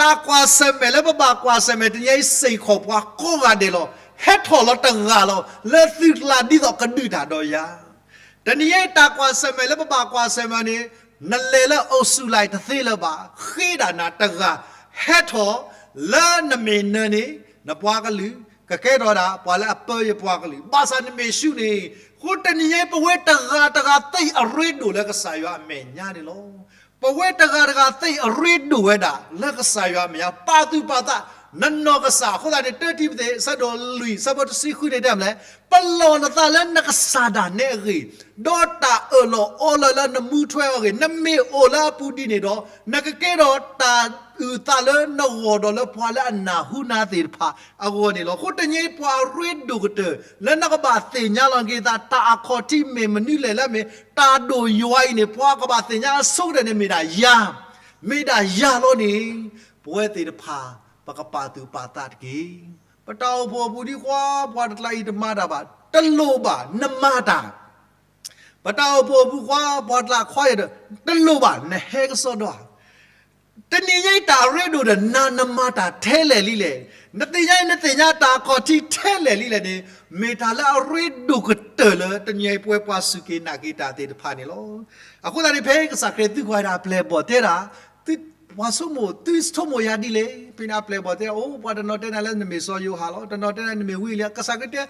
တၢ်ကွၢ်ဆၢၣ်မဲာ်လၢပဘၣ်ကွၢ်ဆၢၣ်မဲာ် တနံၤညါအံၤစ့ၢ်ကီးပှၤကိးဂၤဒဲးလီၤ. ဟဲထီၣ်လီၤတဂၤလီၤ လၢသုကျါဒ်သိးကဒုးတၢ်ဒီးယၤ. တနံၤညါအံၤတၢ်ကွၢ်ဆၢၣ်မဲာ်လၢပဘၣ်ကွၢ်ဆၢၣ်မဲာ်န့ၣ်, နလဲၤလၢအိၣ်ဆူၣ်လၢအံၤတသ့လၢၤဘၣ်, ဃ့ဒၣ်နၤတဂၤ, ဟဲထီၣ်လၢနမ့ၢ်နၢၤန့ၣ် နပှၤကလုာ် ကကဲထီၣ်ဒၣ်ပှၤလၢအပၢယပှၤကလုာ်, ဘၣ်ဆၣ်နမ့ၢ်ဆူၣ်န့ၣ်, အဃိတနံၤညါအံၤ ပဝဲတဂၤတဂၤသ့ၣ်အရ့ဒိၣ်လၢကစၢ်ယွၤအမဲာ်ညါန့ၣ်လီၤ. ပဝဲတဂၤတဂၤသ့ၣ်အရ့ဒိၣ်ဝဲဒၣ်လၢကစၢ်ယွၤအမဲာ်ညါ, ပာ်သူၣ်ပာ်သး, နနီၢ်ကစၢ်, အဃိသတးန့ၣ် တၢတံၤမသ့း အဆၢဒိၣ်လွံၢ် အဆၢဖိတဆံဃုန့ၣ်တဲမနုၤလဲၣ်, ပလီၢ်နသးလၢနကစၢ်ဒၣ်နဲအဂ့ၢ်, ဒီးတၢ်အၢၣ်လီၤအီလီၤလၢနမူထွဲအီၤအဂ့ၢ်, နမ့ၢ်အိၣ်လၢအပူၤဒ်န့ၣ်ဒီး, နကကဲထီၣ်တၢ်အုၣ်သးလၢနဂီၢ်ဒီးလၢပှၤလၢအနၢ်ဟူနၤသ့ၣ်တဖၣ်အဂီၢ်န့ၣ်လီၤ. အဃိတနံၤညါအံၤပှၤအရ့ဒိၣ်ကတၢၢ် လၢနကဘၣ်သ့ၣ်ညါလီၤက့ၤသး တၢ်အခီၣ်ထံးမ့ၢ်မနုၤလဲၣ်လၢမ့ၢ်တၢ်ဒိၣ်ယွၤအံၤန့ၣ်, ပှၤကဘၣ်သ့ၣ်ညါအဆိကတၢၢ်န့ၣ်မ့ၢ်ဒၣ်ယၤ, မ့ၢ်ဒၣ်ယၤလီၤန့ၣ်, ပဝဲသ့ၣ်တဖၣ် ပကပာ်သူၣ်ပာ်သးတက့ၢ်. ပတၢ်အိၣ်ဖှိၣ်အပူၤဒံးဃီ ပှၤတကျါအံၤတမၤတၢ်ဘၣ်, တလိၣ်ဘၣ်နမၤတၢ် ပတၢ်အိၣ်ဖှိၣ်အပူၤဃီ ပှၤတကျါခီယဲၢ်ဒီး, တလိၣ်ဘၣ် နဟဲကစီဒီဧါ. တနံၤညါအံၤတၢ်အရ့ဒိၣ်ဒီးနၤ နမၤတၢ်ထဲလဲၣ်လံလဲၣ်, နသ့ၣ်ညါအံၤ နသ့ၣ်ညါတၢ်အခီၣ်ထံးထဲလဲၣ်လံလဲၣ်န့ၣ်, မ့ၢ်တၢ်လၢအရ့ဒိၣ်ကတၢၢ်လၢတနံၤညါအံၤပဝဲပှၤစူၢ်က့ၤနာ်က့ၤတၢ်သ့ၣ်တဖၣ်န့ၣ်လီၤ. အဃိသတးန့ၣ် ဖဲကစၢ်ခရံာ်သံကွၢ်ဝဲဒၣ်အပျဲၢ်အဘီၣ်တဲဒၣ်, သု, ပှၤဆိကမိၣ်, သုဆိကမိၣ်ယၤဒ်လဲၣ်, ဖဲန့ၣ်အပျဲၢ်အဘီၣ်တဲ, အိၣ် ပှၤတနီၤတဲနၤလၢနမ့ၢ်စီၤယိၤဟၣ်လီၤ, တနီၤတဲနၤနမ့ၢ်ဝံလံ, ကစၢ်ခရံာ်တဲ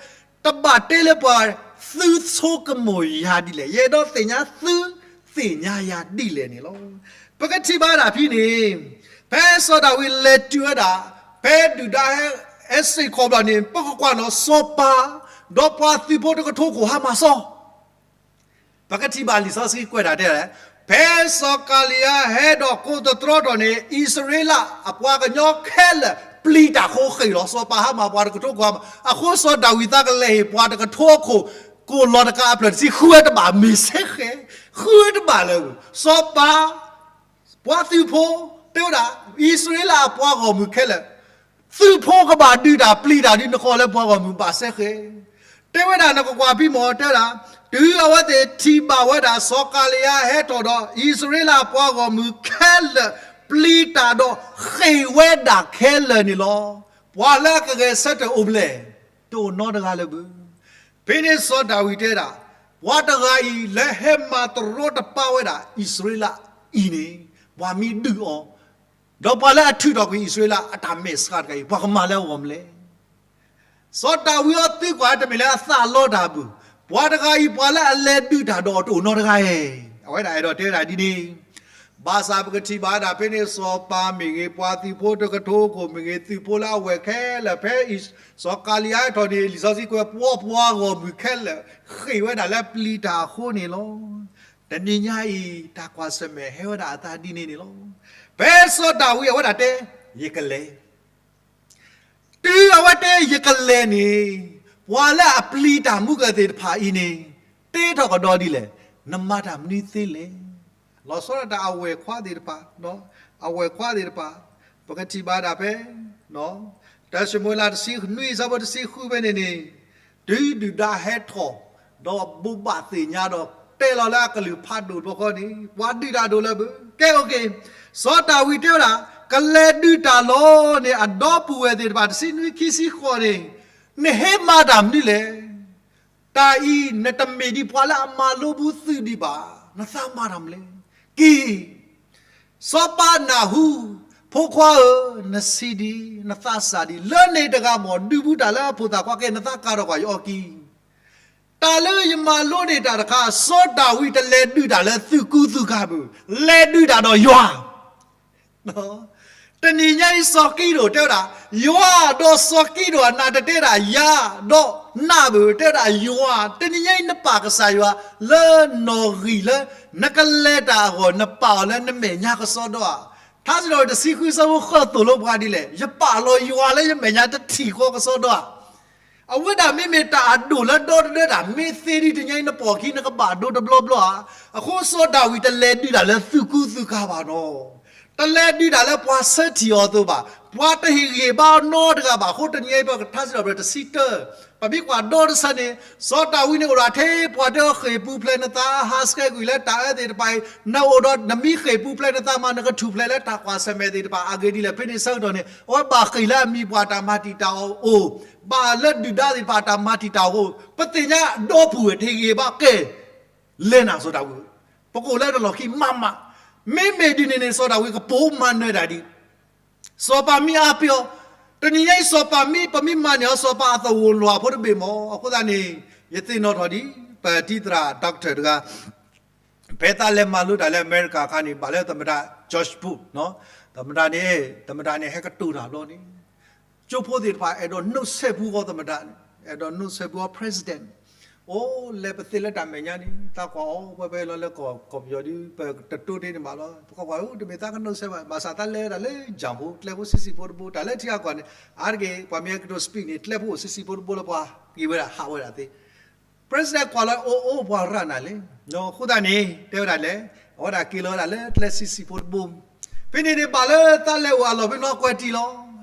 တဘၣ်တဲလၢပှၤသုဆိကမိၣ်ယၤဒ်လဲၣ်, ယအဲၣ်ဒိးသ့ၣ်ညါသုသ့ၣ်ညါယၤဒ်လဲၣ်န့ၣ်လီၤ. ပကထံၣ်ဘၣ်ဒၣ်ဖဲန့ၣ်, ဖဲစီၤဒၤဝံးလဲၤတုၤဝဲဒၣ်, ဖဲဒုၣ်ဒါဟဲစ့ၢ်ကီးဘျီန့ၣ် ပကကွၢ်နီၣ်စီၤပၤ, ဒီးပှၤသုးဖိတကထိခိၣ်ဟါမၢ်စီ ပကထံၣ်ဘၣ်လံာ်စီဆှံကွဲးဒၣ်တဲလဲၣ်, ဖဲစီၤကၤလံယါဟဲဒီးကိးသတြီထီၣ်န့ၣ် အံၣ်စရ့လးအပှၤကညီခဲလၢာ်ပျံၤတၢ်ဃိဃ့ၢ်လီၤ. စီၤပၤဟါမၢ်ပှၤတကထိခိၣ်ဟါမၢ်, အဃိစီၤဒၤဝံးသးကလဲၤဟ့ၣ်ပှၤတကထိခိၣ် ကိၣ်လီၤတကးအဖျၢၣ်တဆံဃုဝဲတဘၣ်မ့ၢ်စ့ၢ်ကီး, ဃုဝဲတဘၣ်လၢၤ, စီၤပၤ ပှၤသုးဖိ, တဲဝဲဒၣ်, အံၣ်စရ့လးအပှၤဂီၢ်မုၢ်ခဲလၢာ်, သုးဖိကဘၣ်ဒုးတၢ်ပျံၤတၢ်ဒ်နဃီလၢပှၤဂီၢ်မုၢ်ဘၣ်စ့ၢ်ကီး, တဲဝဲဒၣ်နကကွၢ်ဖဲမ့ၢ် တဲဝဲဒၣ်, တုၤအဝဲသ့ၣ်ထံၣ်ဘၣ်ဝဲဒၣ်စီၤကၤလံယါဟဲထီၣ်ဒီး အံၣ်စရ့လးအပှၤဂီၢ်မုၢ်ခဲလၢာ်ပျံၤတၢ်ဒီးဃ့ၢ်ဝဲဒၣ်ခဲလၢာ်န့ၣ်လီၤ. ပှၤလၢအကဂဲၤဆၢထၢၣ်အိၣ်ဖျဲၣ်, တအိၣ်နီတဂၤလၢၤဘၣ်. ဖဲန့ၣ်စီၤဒၤဝံးတဲဒၣ်, ပှၤတဂၤအံၤလၢဟဲမၤတရီတပါဝဲဒၣ်အံၣ်စရ့လးအံၤန့ၣ်, ပှၤမ့ၢ်ဒုးအီၤ, ဒီးပှၤလၢအထုးထီၣ်ကွံာ်အံၣ်စရ့လးအတၢ်မဲာ်ဆှးတဂၤအံၤ ပှၤကမၤလၢအဂီၢ်မနုၤလဲၣ်. စီၤဒၤဝံးအီၤသံကွၢ်တမ့ၢ်လၢအသးလီတၢ်ဘၣ်, ပှၤတဂၤအံၤပှၤလၢအလဲၤဒုးတၢ်ဒီးအီၤတအိၣ်နီတဂၤဧါ. အဝဲဒၣ်အဲၣ်ဒိးတဲဝဲဒၣ်ဒ်န့ၣ် ဘၣ်ဆၣ်ပကထံၣ်ဘၣ်ဒၣ်ဖဲန့ၣ်စီၤပၤမ့ၢ်ဂ့ၤ, ပှၤသုးဖိတကထိခိၣ်မ့ၢ်ဂ့ၤ, သုးဖိလၢအဝဲၢ်ခဲလၢာ် ဖဲစီၤကၤလံယါဟဲထီၣ်န့ၣ် လံာ်စီဆှံကွဲး ပှၤပှၤဂီၢ်မုၢ်ခဲလၢာ်ဃ့ၢ်ဝဲဒၣ်လၢပျံၤတၢ်အဃိန့ၣ်လီၤ. တနံၤညါအံၤ တၢ်ကွၢ်ဆၢၣ်မဲာ်ဟဲဝဲဒၣ်အသးဒ်န့ၣ်န့ၣ်လီၤ. ဖဲစီၤဒၤဝံးအဝဲဒၣ်တဲ, ယကလဲၤ တုၤအဝဲတဲယကလဲၤန့ၣ်, ပှၤလၢအပျံၤတၢ်မူကသ့ၣ်တဖၣ်အံၤန့ၣ်, တ့ထီၣ်ကဒီးဒ်လဲၣ်, နမၤတၢ်မနုၤသ့လဲၣ်. လီၤဆီဒၣ်တၢ်အဝဲၢ်ခွါသ့ၣ်တဖၣ်, အဝဲၢ်ခွါသ့ၣ်တဖၣ်, ပကထံၣ်ဘၣ်ဒၣ်ဖဲ တၢၡမူၤအ့လးတဆံနွံ ဆၢဖိတဆံဃုဖဲန့ၣ်န့ၣ်, တုၤဒုၣ်ဒါဟဲထီၣ်, ဒီးဘိးဘၣ်သ့ၣ်ညါဒီးတဲလီၤလၢအကလုၢ်ဖးဒိၣ်တဘျီဃီန့ၣ် ပှၤဒုးတၢ်ဒိၣ်လၢၤဘၣ်. ကဲ အိၣ်က့ၤ, စီၤဒၤဝံးတဲဝဲဒၣ်, ကလဲၤဒုးတၢ်လီၤန့ၣ် အဒီပုၢ်ဝဲၢ်သ့ၣ်တဖၣ် တဆံနွံ ခံဆံဃိးန့ၣ်, နဟဲမၤတၢ်မနုၤလဲၣ်. တၢ်အံၤနတမ့ၢ်ဒ်ပှၤလၢအမၤလိဘူးသုဒံးဘၣ်, နသးမၤတၢ်မနုၤလဲၣ်. က့ၤ စီၤပၤနၢ်ဟူ, ဖိခွါဧၢ, နဆံးဒံး, နသးစၢ်ဒံး, လၢန့ၣ်တဂၤမ့ၢ်ဒုးဘူးတၢ်လၢအဖိသၣ်ခွါကဲ, နသးကါထီၣ်ကွၢ်ယအီကံ. တၢ်လၢယမၤလိန့ၢ်တၢ်တခါ, စီၤဒၤဝံးတလဲၤဒုးတၢ်လၢသုကူသုကၤဘၣ်, လဲၤဒုးတၢ်ဒီးယွၤ တနံၤညါအံၤ စီၤကံးဒဧိၣ်တဲဝဲဒၣ်, ယွၤဒီးစီၤကံးဒဧိၣ်အနး တတဲဒၣ်ယၤဒီးနၤဘၣ်, တဲဝဲဒၣ်ယွၤ, တနံၤညါအံၤ နပာ်ကစၢ်ယွၤလၢနီၣ်ဂံၢ်လၢ နကလဲၤတၢ်အဂီၢ် နပာ်အီၤလၢနမဲာ်ညါကစီဒီဧါ. ထါစံးထီၣ်ပတြၢၤ တဆံဃု ဆၢဖိဃိး သိၣ်လိပှၤဒ်လဲၣ်, ယပာ်လီၤယွၤလၢယမဲာ်ညါတထံၣ်ဃီကစီဒီဧါ. အဝဲဒၣ်မ့မ့ၢ်တၢ်အဒိၣ်လၢဒီတဒၢတၢ် မ့ၢ်သ့ဒ်တနံၤညါအံၤ နပိာ်ခံ နကဘၣ်ဒိတဘျီဘျီဧါ. အဃိစီၤဒၤဝံး တလဲၤဒုးတၢ်လၢသုကူသုကၤဘၣ်နီၤ, တလဲၤဒုးတၢ်လၢပှၤဆၢထံၣ်အီၤအသိးဘၣ်, ပှၤတဟ့ၣ်ဂံၢ်ဘါအီၤနီတဂၤဘၣ်. အဃိတနံၤညါအံၤ ပထါစံးထီၣ်ပတြၢၤ တဆံတၢ, ပမ့ၢ်ကွၢ်ဒီတဆၢန့ၣ်, စီၤဒၤဝံးန့ၣ်အိၣ်ဒီးထဲ ပှၤတဲအီၤ ဃ့ၢ်ပူၤဖျဲးနသး, ဟးဆှဲးကွံာ်လၢတၢ်အၢသ့ၣ်တဖၣ်အံၤ, နအိၣ်ဒီးနမံဃ့ၢ်ပူၤဖျဲးနသးမး နကထူၣ်ဖျဲးလၢတၢ်ကွၢ်ဆၢၣ်မဲာ်သ့ၣ်တဖၣ်. အဂ့ၢ်ဒ်လဲၣ်, ဖဲန့ၣ်ဆၢကတီၢ်န့ၣ် အဝဲဘၣ်ဃ့ၢ်လၢအမံၤပှၢ်တၢ်မၤတံာ်တာ်အီၤအိၣ်, ဘၣ်လၢဒုၣ်ဒါသ့ၣ်တဖၣ်တၢ်မၤတံာ်တာ်အီၤအိၣ်, ပသ့ၣ်ညါဒီပုၢ်ဝဲၢ်တဟ့ၣ်ဂံၢ်ဘါကဲ, လဲၤနၤစီၤဒၤဝံး, ပကအိၣ်လၢတလီၢ်ခံမးမး. မ့မ့ၢ်ဒ်န့ၣ်န့ၣ် စီၤဒၤဝံးကပိာ်မၤနၢၤတၢ်ဒံး, စီၤပၤမံအါပ့ၤအီၤ, တနံၤညါအံၤ စီၤပၤမံ ပမ့ၢ်မၤန့ၢ်အီၤ စီၤပၤအသဝီၤလီၤဖိတဘ့ၣ်မး. အဃိသတးန့ၣ် ယသ့ၣ်နီၣ်ထီၣ်ဒံး ပတံၤသရၣ် doctor တဂၤ ဖဲသးလဲၤမၤလိတၢ်လၢအမဲရကၤအခါန့ၣ် ဘၣ်လၢသမ္မတ George Bush သမ္မတန့ၣ်, သမ္မတန့ၣ် ဟဲကတိၤတၢ်ဘျီန့ၣ်, ကၠိဖိသ့ၣ်တဖၣ် အဲၣ်ဒိးနုတ်ဆက်ဘူးအီၤသမ္မတန့ၣ်, အဲၣ်ဒိးနုတ်ဆက်ဘူးအီၤ president. အိၣ်လဲၤပသ့လၢတၢ်မဲာ်ညါန့ၣ် သးကွၢ်အီၤ ဝဲဖဲလီၤလၢကီၢ်ပယီၤဒုး ပတတိတ့ၢ်န့ၣ်ဘၣ်လီၤ. ပကွၢ်ကွၢ် တမ့ၢ်သးကနုတ်ဆက်ဘၣ်, ဘၣ်ဆၣ်သးလဲၤဝဲဒၣ်လၢ ကၠၣ်ဖိ ကျဲဖိဆံးဆံးဖိတဘိ, တၢ်လၢထံဂၤကီၢ်န့ၣ် အါတက့ၢ် ပှၤမ့ၢ်ဟဲကတိၤ speech န့ၣ် ကျဲဖိအိၣ်ဆံးဆံးဖိတဘိလၢပှၤက့ၤဝဲဒၣ်ဟးဝဲဒၣ်သ့ president ကွၢ်လီၤ အိၣ်အိၣ်ပှၤရၤနၤလဲၣ်. အဃိသတးန့ၣ် တဲဝဲဒၣ်လဲၣ်, အဝဲဒၣ်က့ၤလီၤဝဲဒၣ်လၢကျဲဆံးဆံးဖိတဘိ. ဖဲန့ၣ်န့ၣ် ဘၣ်လၢသးလဲၤအိၣ်အလီၢ်ဖဲန့ၣ်ကွဲးတံၢ်လီၤ.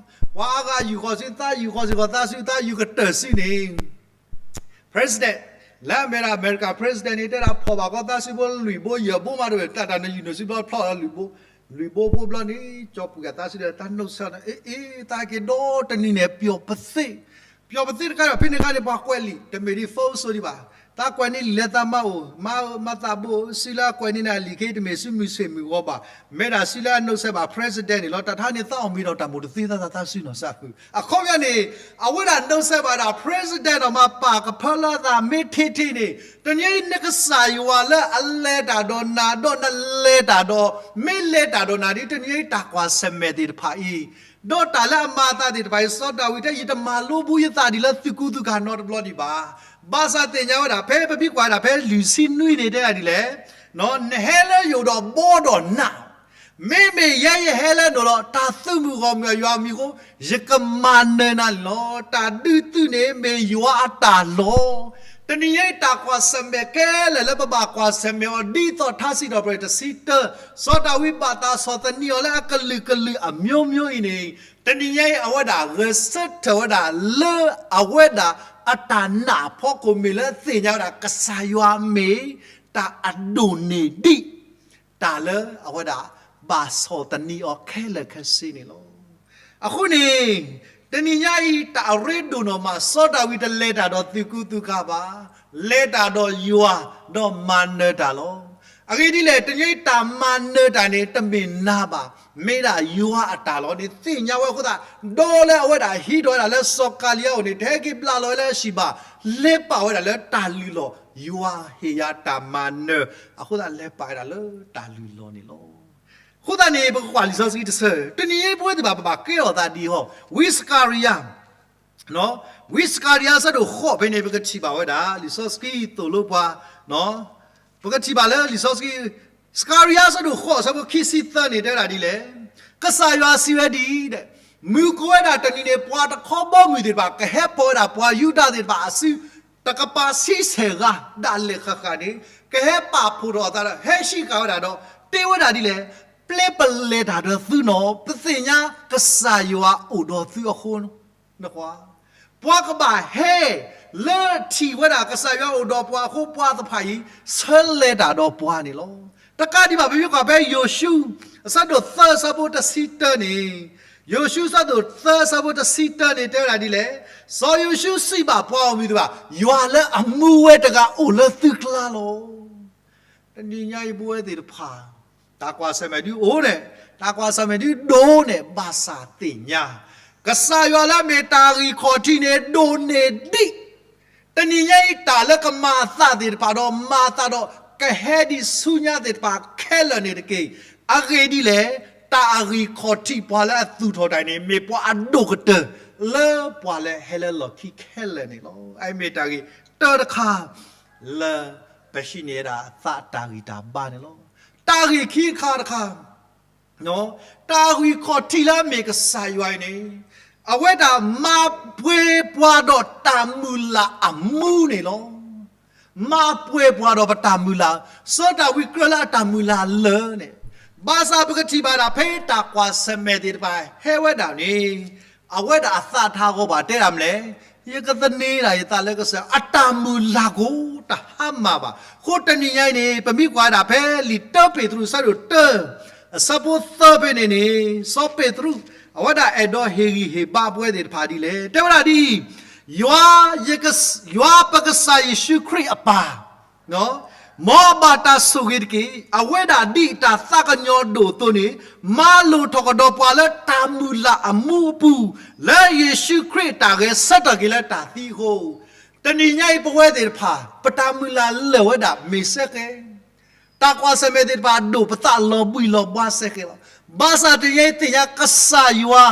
ပှၤအါဂၤယူၢ်ဃီၤစု သးယူၢ်ဃီၤစ့ၢ်ကီးသးစု သးယူၢ်ကတၢၢ်စုန့ၣ် president လၢအမ့ၢ်ဒၣ်အမဲရကၤ president န့ၣ် တဲဒၣ်ဖီၣ်ဘၣ်ကီသးစုဖိလွံၢ်ဘိယဲၢ်ဘိမးတဝဲၢ် တၢ်တၢ်နယူၢ်နုာ်စုဘျီဖျီၣ်လၢလွံၢ်ဘိ, လွံၢ်ဘိဖိဘျီန့ၣ် ကၠီပှံၤအသးစုဒီးတၢ်နုတ်ဆက်န့ၣ် အ့ အ့ သးက့ၤဒီတနံၤန့ၣ် ပျီၣ်ပသ့ၣ်, ပျီၣ်ပသ့ၣ်တခါဒီး ဖဲန့ၣ်အခါန့ၣ် ပှၤကွဲးလံာ် တမ့ၢ်ဒ် phone စိဒံးဘၣ်, သးကွဲးန့ၢ်လံာ်လၢသးမါအိၣ်, မါဧၢ မၤသးဘိဧၢ, စုလၢအကွဲးန့ၢ်နၤလံာ်ခဲအံၤ တမ့ၢ်စုမုၢ်ဆ့ၣ်မုၢ်ဂီၤဘၣ်, မ့ၢ်ဒၣ်စုလၢအနုတ်ဆက်ဘၣ် president န့ၣ်လီၤ. တၢ်တခါန့ၣ် သးအီၣ်မ့ၤဒီးတၢ်မိၣ်တသ့သးသး သးစုနီၢ်စၢ်ဃုာ်. အခီပညီန့ၣ် အဝဲဒၣ်နုတ်ဆက်ဘၣ်ဒၣ် president ဒီးမၤပာ်ကဖၢလၢအသး မ့ၢ်ထံထံန့ၣ် တနံၤအံၤနကစၢ်ယွၤလၢအလဲၤတၢ်ဒီးနၤ ဒီးနလဲၤတၢ်ဒီး, မ့ၢ်လဲၤတၢ်ဒီးနၤဒ်တနံၤအံၤ တၢ်ကွၢ်ဆၢၣ်မဲာ်သ့ၣ်တဖၣ်အံၤ, ဒီးတၢ်လၢအမၤအသးသ့ၣ်တဖၣ်အံၤ စီၤဒၤဝံးတဲ ယတမၤလိဘူးယသးဒ်လၢသုကူသုကၤနီတဘျီဒံးဘၣ်. ဘၣ်ဆၣ်သ့ၣ်ညါဝဲဒၣ် ဖဲပမ့ၢ်ကွၢ်ဒၣ်ဖဲလွံၢ်ဆံနွံန့ၣ် တဲဒၣ်ဒ်လဲၣ်, နဟဲလၢယအိၣ်ဒီးဘီဒီးနၢ် မ့မ့ၢ်ယဲယဟဲလၢနအိၣ်ဒီးတၢ်သုးမုၢ်ဂီၢ်မုၢ်အယွၤအမံၤအဃိ ယကမၤနၢၤနၤန့ၣ်လီၤ. တၢ်ဒုးသုးန့ၣ်မ့ၢ်ယွၤအတၢ်လီၤ. တနံၤအံၤတၢ်ကွၢ်ဆၢၣ်မဲာ်ခဲလၢာ်လၢပဘၣ်ကွၢ်ဆၢၣ်မဲာ်အီၤ ဒ်သိးထါစံးထီၣ်ပတြၢၤတဆံတၢ, စီၤဒၤဝံးဘၣ်တၢ်ဆီၣ်သနံးအီၤလၢအကလုာ်ကလုာ်အမျိုးမျိုးအံၤန့ၣ်, တနံၤအံၤအဝဲဒၣ်ဂဲၤဆၢထၢၣ်ဝဲဒၣ်လၢအဝဲဒၣ်အတၢ်နာ်အဖီခိၣ် မ့ၢ်လၢသ့ၣ်ညါဝဲဒၣ်ကစၢ်ယွၤမ့ၢ်တၢ်အဒိၣ်န့ၢ်ဒံး တၢ်လၢအဝဲဒၣ်ဘၣ်ဆီၣ်သနံးအီၤခဲလၢာ်ခဲဆ့န့ၣ်လီၤ. အဃိန့ၣ် တနံၤညါအံၤ တၢ်အရ့ဒိၣ်နီၢ်မး စီၤဒၤဝံးတလဲၤတၢ်ဒီးသုးကူသုကၤဘၣ်, လဲၤတၢ်ဒီးယွၤ ဒီးမၤနၢၤတၢ်လီၤ. အဂ့ၢ်ဒ်လဲၣ် တနံၤအံၤတၢ်မၤနၢၤတၢ်န့ၣ် တမ့ၢ်နၤဘၣ်, မ့ၢ်ဒၣ်ယွၤအတၢ်လီၤန့ၣ် သ့ၣ်ညါဝဲအဃိသတး ဒီးလၢအဝဲဒၣ်ဟံးထီၣ်ဝဲဒၣ်လၢစီၤကၤလံယၤအိၣ်န့ၣ် တဟဲက့ၤဘျးလီၤဝဲလၢအဟံၣ်ဘၣ်, လဲၤပာ်ဝဲဒၣ်လၢတၢ်လုၢ်လီၢ် ယွၤဟ့ၣ်ယၤတၢ်မၤနၢၤ, အဃိသတးလဲၤပာ်ဝဲဒၣ်လၢတၢ်လုၢ်လီၢ်န့ၣ်လီၤ. အဃိသတးန့ၣ် ပကကွၢ်လံာ်စီဆှံတဆၢ, တနံၤအံၤပဝဲသ့ၣ်တဖၣ် ပဘၣ်ကဲထီၣ်သးဒ်အံၤ, ဝံစကၤရယၤ ဝံစကၤရယၤ ဆၢဒိၣ်ဃိးဖဲန့ၣ် ပကထံၣ်ဘၣ်ဝဲဒၣ် လံာ်စီဆှံသိၣ်လိပှၤ, ပကထံၣ်ဘၣ်လၢလံာ်စီဆှံ စကၤရယၤ ဆၢဒိၣ်ဃိး ဆၢဖိခံဆံသၢန့ၣ် တဲဝဲဒၣ်ဒ်လဲၣ်, ကစၢ်ယွၤစံးဝဲဒ်အံၤ, မုၢ်ကအိၣ်ဝဲဒၣ်တနံၤန့ၣ် ပှၤတခီဘီမုၢ်သ့ၣ်တဖၣ် ကဟဲပိာ်ဝဲဒၣ်ပှၤယူဒၤသ့ၣ်တဖၣ်အစု တကပၤဆံဆဲးဂၤ ဒၣ်လဲာ်ဃၣ်ဃၣ်န့ၣ် ကဟဲပာ်ဖှိၣ်ထီၣ်အသးဒီး ဟဲစံးဃာ်ဝဲဒၣ်ဒီး တဲဝဲဒၣ်ဒ်လဲၣ်, ပျဲပလဲၤတၢ်ဒီးသုနီၤ, ပသ့ၣ်ညါကစၢ်ယွၤအိၣ်ဒီးသုအဃိ နကွၢ်, ပှၤကဘၣ်ဟဲလၢထံၣ်ဝဲဒၣ်ကစၢ်ယွၤအိၣ်ဒီးပှၤအဃိ ပှၤသ့ၣ်တဖၣ်အံၤ ဆၢလဲၤတၢ်ဒီးပှၤန့ၣ်လီၤ. တကးဒံးဘၣ် ပမ့ၢ်ကွၢ်ဖဲယိၤၡူ အဆၢဒိၣ်သၢ အဆၢဖိတဆံတၢန့ၣ်, ယိၤၡူ အဆၢဒိၣ်သၢ အဆၢဖိတဆံတၢန့ၣ် တဲဝဲဒၣ်ဒ်လဲၣ်, စီၤယိၤၡူစံးဘၣ်ပှၤဂီၢ်မုၢ်သ့ၣ်တဖၣ်, ယွၤလၢအမူဝဲတဂၤအိၣ်လၢသုကျါလီၤ. တနံၤညါအံၤ ပဝဲသ့ၣ်တဖၣ် တၢ်ကွၢ်ဆၢၣ်မဲာ်ဒုးအိၣ်န့ၣ်, တၢ်ကွၢ်ဆၢၣ်မဲာ်ဒုးဒိၣ်န့ၣ် ဘၣ်ဆၣ်သ့ၣ်ညါ ကစၢ်ယွၤလၢအမ့ၢ်တၢ်ဂံၢ်ခီၣ်ထံးန့ၣ် ဒိၣ်န့ၢ်ဒံး တနံၤညါအံၤ တၢ်လၢကမၤအသးသ့ၣ်တဖၣ်ဒီး မၤအသးဒီး ကဟဲဒံးဆူညါသ့ၣ်တဖၣ်ခဲလၢာ်န့ၣ်တက့ၢ်. အဂ့ၢ်ဒ်လဲၣ်, တၢ်အဂံၢ်ခီၣ်ထံးပှၤလၢအသူၣ်ထီၣ်တၢ်န့ၣ် မ့ၢ်ပှၤအဒိၣ်ကတၢၢ် လၢပှၤလၢဟဲလၢလီၢ်ခံခဲလၢာ်န့ၣ်လီၤ. အမ့ၢ်တၢ်ဂ့ၢ်တၢတခါ လၢပဟံးန့ၢ်ဝဲဒၣ်အသးတၢ်ဂံၢ်တၢ်ဘါန့ၣ်လီၤ. တၢ်ဂ့ၢ်ခံခါတခါ တၢ်ဂံၢ်ခီၣ်ထံးလၢအမ့ၢ်ကစၢ်ယွၤအံၤန့ၣ် အဝဲဒၣ်မၤပှဲၤပှၤဒီးတၢ်မုၢ်လၢ်အမူန့ၣ်လီၤ. မၤပှဲၤပှၤဒီးပတၢ်မုၢ်လၢ်, ဆှၢတၢ်ဝံကြၢးလၢအတၢ်မုၢ်လၢ်လၢာ်န့ၣ်, ဘၣ်ဆၣ်ပကထံၣ်ဘၣ်ဒၣ်ဖဲတၢ်ကွၢ်ဆၢၣ်မဲာ်သ့ၣ်တဖၣ်ဟဲဝဲဒၣ်န့ၣ် အဝဲဒၣ်အသးထးဂီၤဘၣ်တဲဒၣ်မနုၤလဲၣ်, ယကသန့ၤဒၣ်ယသးလၢကစၢ်ယွၤ, အတၢ်မုၢ်လၢ်ကိးတဟါမၢ်ဘၣ်. အဃိတနံၤညါအံၤန့ၣ် ပမ့ၢ်ကွၢ်ဒၣ်ဖဲလံာ်တၢပ့းတရူး အဆၢဒိၣ်တၢ အဆၢဖိသၢဖဲန့ၣ်န့ၣ် စီၤပ့းတရူး အဝဲဒၣ်အဲၣ်ဒိးဟ့ၣ်ဂံၢ်ဟ့ၣ်ဘါပဝဲသ့ၣ်တဖၣ်ဒ်လဲၣ်, တဲဝဲဒၣ်ဒ်အံၤ, ယွၤ, ယွၤပကစၢ်ယ့ၣ်ၡူးခရံာ်အပၢ် မ်အဘၣ်တၢ်ဆိၣ်ဂ့ၤတက့ၢ်. အဝဲဒၣ်ဒ်အတၢ်သးကညီၤဒိၣ်အသိးန့ၣ်, မၤလိာ်ထီၣ်ကဒီးပှၤလၢတၢ်မုၢ်လၢ်အမူအပူၤ, လၢယ့ၣ်ၡူးခရံာ်အတၢ်ဂဲၤဆၢထၢၣ်က့ၤလၢတၢ်သံအဃိ, တနံၤညါအံၤပဝဲသ့ၣ်တဖၣ် ပတၢ်မုၢ်လၢ်လၢာ်ဝဲဒၣ်မ့ၢ်စ့ၢ်ကီး တၢ်ကွၢ်ဆၢၣ်မဲာ်သ့ၣ်တဖၣ်ဒိၣ်ပသးလီၤဘှံးလီၤဘှါစ့ၢ်ကီးလီၤ. ဘၣ်ဆၣ်တနံၤညါအံၤသ့ၣ်ညါကစၢ်ယွၤ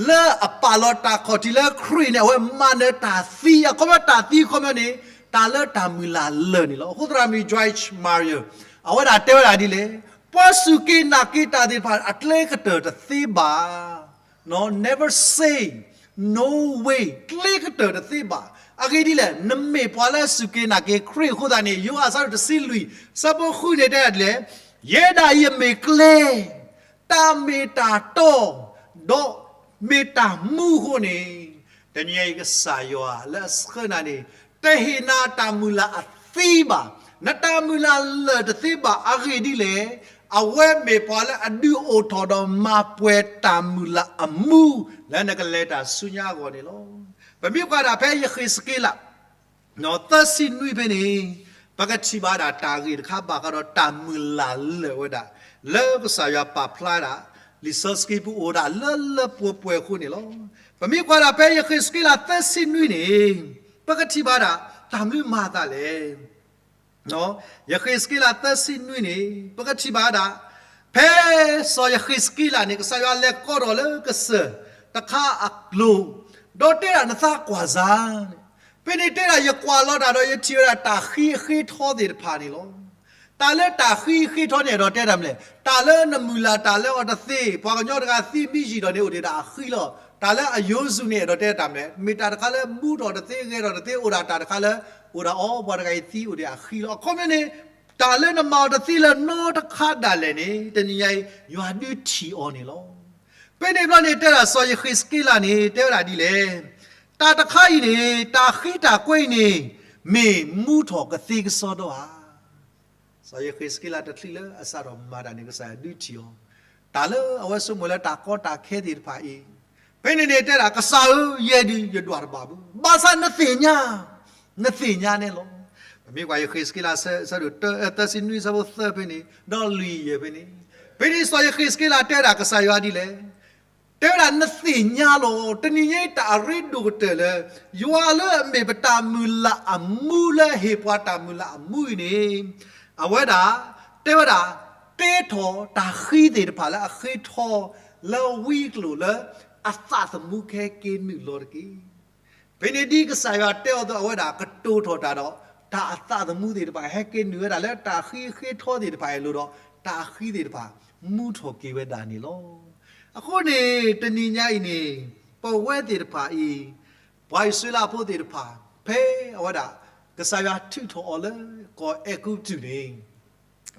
လၢအပာ်လီၤတၢ်ခီၣ်ထံးလၢခရံာ်န့ၣ် အဝဲမၤနၢၤတၢ်သံ, အခီပညီတၢ်သံအခီပညီန့ၣ် တၢ်လၢတၢ်မုၢ်လၢ်လၢာ်န့ၣ်လီၤ. အဃိသရၣ်မုၣ် Joyce Meyer အဝဲဒၣ်တဲဝဲဒၣ်ဒ်လဲၣ်, ပှၤစူၢ်က့ၤနာ်က့ၤတၢ်သ့ၣ်တဖၣ်အကျဲကတၢၢ်တသ့ဘၣ် Never say no way, ကျဲကတၢၢ်တသ့ဘၣ်. အဂ့ၢ်ဒ်လဲၣ်, နမ့ၢ်ပှၤလၢအစူၢ်က့ၤနာ်က့ၤခရံာ်အဃိသတးန့ၣ် ယိၤဟၣ်အဆၢဒိၣ်တဆံလွံၢ် အဆၢဖိဃုန့ၣ်တဲဒၣ်ဒ်လဲၣ်, ယဲဒၣ်အံၤယမ့ၢ်ကျဲ, တၢ်မ့ၢ်တၢ်တီ, ဒီးမ့ၢ်တၢ်မူအဃိန့ၣ်, တနံၤအံၤကစၢ်ယွၤလၢအဆှၢနၤန့ၣ် တဟ့ၣ်နၤတၢ်မုၢ်လၢ်အသံဘၣ်, နတၢ်မုၢ်လၢ်လၢာ်တသ့ဘၣ်. အဂ့ၢ်ဒ်လဲၣ်, အဝဲမ့ၢ်ပှၤလၢအဒုးအိၣ်ထီၣ်ဒီးမၤပှဲၤတၢ်မုၢ်လၢ်အမူ လၢနကလဲၤတၢ်ဆူညါအဂီၢ်န့ၣ်လီၤ. ပမ့ၢ်ကွၢ်ဒၣ်ဖဲယဃ့းစက့လး သၢဆံနွံဖဲန့ၣ်, ပကထံၣ်ဘၣ်ဒၣ်တၢ်ဂ့ၢ်တခါဘၣ်ဃးဒီးတၢ်မုၢ်လၢ်လၢာ်ဝဲဒၣ် လၢကစၢ်ယွၤပာ်ဖျါဒၣ် လံာ်စီဆှံပူၤအိၣ်ဒၣ်လၢလၢပှဲၤပှဲၤအဃိန့ၣ်လီၤ. ပမ့ၢ်ကွၢ်ဒၣ်ဖဲယဃ့းစက့လးသၢဆံနွံန့ၣ်, ပကထံၣ်ဘၣ်ဒၣ်တၢ်မနုၤမၤအသးလဲၣ် ယဃ့းစက့လးသၢဆံနွံန့ၣ် ပကထံၣ်ဘၣ်ဒၣ် ဖဲစီၤယဃ့းစက့လးန့ၣ် ကစၢ်ယွၤလဲၤကိးထီၣ်လၢကစၢၢ်တခါအကျိၤ, ဒီးတဲဒၣ်နသးကွၢ်စၢ်န့ၣ်, ဖဲန့ၣ်တဲဒၣ်ယကွၢ်လီၤတၢ်ဒီးယထံၣ်ဝဲဒၣ်တၢ်ဃံအဃ့ထီသ့ၣ်တဖၣ်န့ၣ်လီၤ. တၢ်လၢတၢ်ဃံအဃ့ထီန့ၣ် အဲၣ်ဒိးတဲတၢ်မနုၤလဲၣ်, တၢ်လၢနမုၢ်လၢ်တၢ်လၢအီၤတသ့, ပှၤကညီတဂၤသံမံယံာ်ဒီးန့ၣ် အိၣ်ဒၣ်အဃံလီၤ. တၢ်လၢအယိၤစုၤန့ၣ် အဲၣ်ဒိးတဲတၢ်မနုၤလဲၣ်, မ့ၢ်တၢ်တခါလၢမူထီၣ်တသ့ ဂဲၤထီၣ်တသ့ အိၣ်ဒၣ်တၢ်တခါလၢ အိၣ်ဒၣ်အီၤ ပှၤတဂၤအံၤသံအိၣ်ဒၣ်အဃံလီၤ. အခီပညီန့ၣ် တၢ်လၢနမၤအီၤတသ့လၢနီတခါဒၣ်လဲာ်န့ၣ် တနံၤညါအံၤ ယွၤဒုးထံၣ်အီၤန့ၣ်လီၤ. ဖဲန့ၣ်ဘျီန့ၣ် တဲဒၣ်စီၤယဃ့းစက့လးန့ၣ် တဲဝဲဒၣ်ဒ်လဲၣ်, တၢ်တခါအံၤန့ၣ် တၢ်ဃံတၢ်ကွဲအံၤန့ၣ် မ့ၢ်မူထီၣ်ကသ့ကစီဒီဧါ. စီၤယဃ့းစက့လးတချုးလၢအစးထီၣ်မၤတၢ်န့ၣ် ကစၢ်ယွၤဒုးထံၣ်အီၤ, တၢ်လၢအဝဲဆိကမိၣ်လၢတၢ်ကီတၢ်ခဲသ့ၣ်တဖၣ်အံၤ, ဖဲန့ၣ်န့ၣ်တဲဒၣ် ကစၢ်ဧၢ, ယဲဒုးယဒွးတဘၣ်ဘၣ်, ဘၣ်ဆၣ်နသ့ၣ်ညါ, နသ့ၣ်ညါန့ၣ်လီၤ. ပမ့ၢ်ကွၢ်ယဃ့းစက့လး ဆၢဒိၣ်တၢ သၢဆံနွံ ဆၢဖိသၢဖဲန့ၣ် ဒီးလွံၢ်ယဲၢ်ဖဲန့ၣ်, ဖဲန့ၣ်စီၤယဃ့းစက့လးတဲဒၣ်ကစၢ်ယွၤဒ်လဲၣ်, တဲဝဲဒၣ်နသ့ၣ်ညါလီၤ. တနံၤညါအံၤတၢ်အရ့ဒိၣ်ကတၢၢ်လၢ ယွၤလၢအမ့ၢ်ပတၢ်မုၢ်လၢ်အမူလၢဟ့ၣ်ပှၤတၢ်မုၢ်လၢ်အမူအံၤန့ၣ်, အဝဲဒၣ် တဲဝဲဒၣ် ကဲထီၣ်တၢ်ဃံသ့ၣ်တဖၣ်လၢအဃ့ထီ လၢဝံအကျိၤလၢအသးသမူကဟဲက့ၤနုာ်လီၤတက့ၢ်. ဖဲန့ၣ်ဒ်ကစၢ်ယွၤတဲအီၤအသိး အဝဲဒၣ်ကတိၤထီၣ်တၢ်ဒီး တၢ်အသးသမူသ့ၣ်တဖၣ် ဟဲက့ၤနုာ်ဝဲဒၣ်လၢတၢ်ဃံအဃ့ထီသ့ၣ်တဖၣ်အလိၤဒီး တၢ်ဃံသ့ၣ်တဖၣ် မူထီၣ်က့ၤဝဲဒၣ်န့ၣ်လီၤ. အဃိန့ၣ် တနံၤညါအံၤန့ၣ် ပဝဲသ့ၣ်တဖၣ်အံၤ ပှၤအံၣ်စရ့လးဖိသ့ၣ်တဖၣ် ဖဲအဝဲဒၣ် ကစၢ်ယွၤထုးထီၣ်အီၤလၢကီၢ်အဲၤကူပတူးန့ၣ်,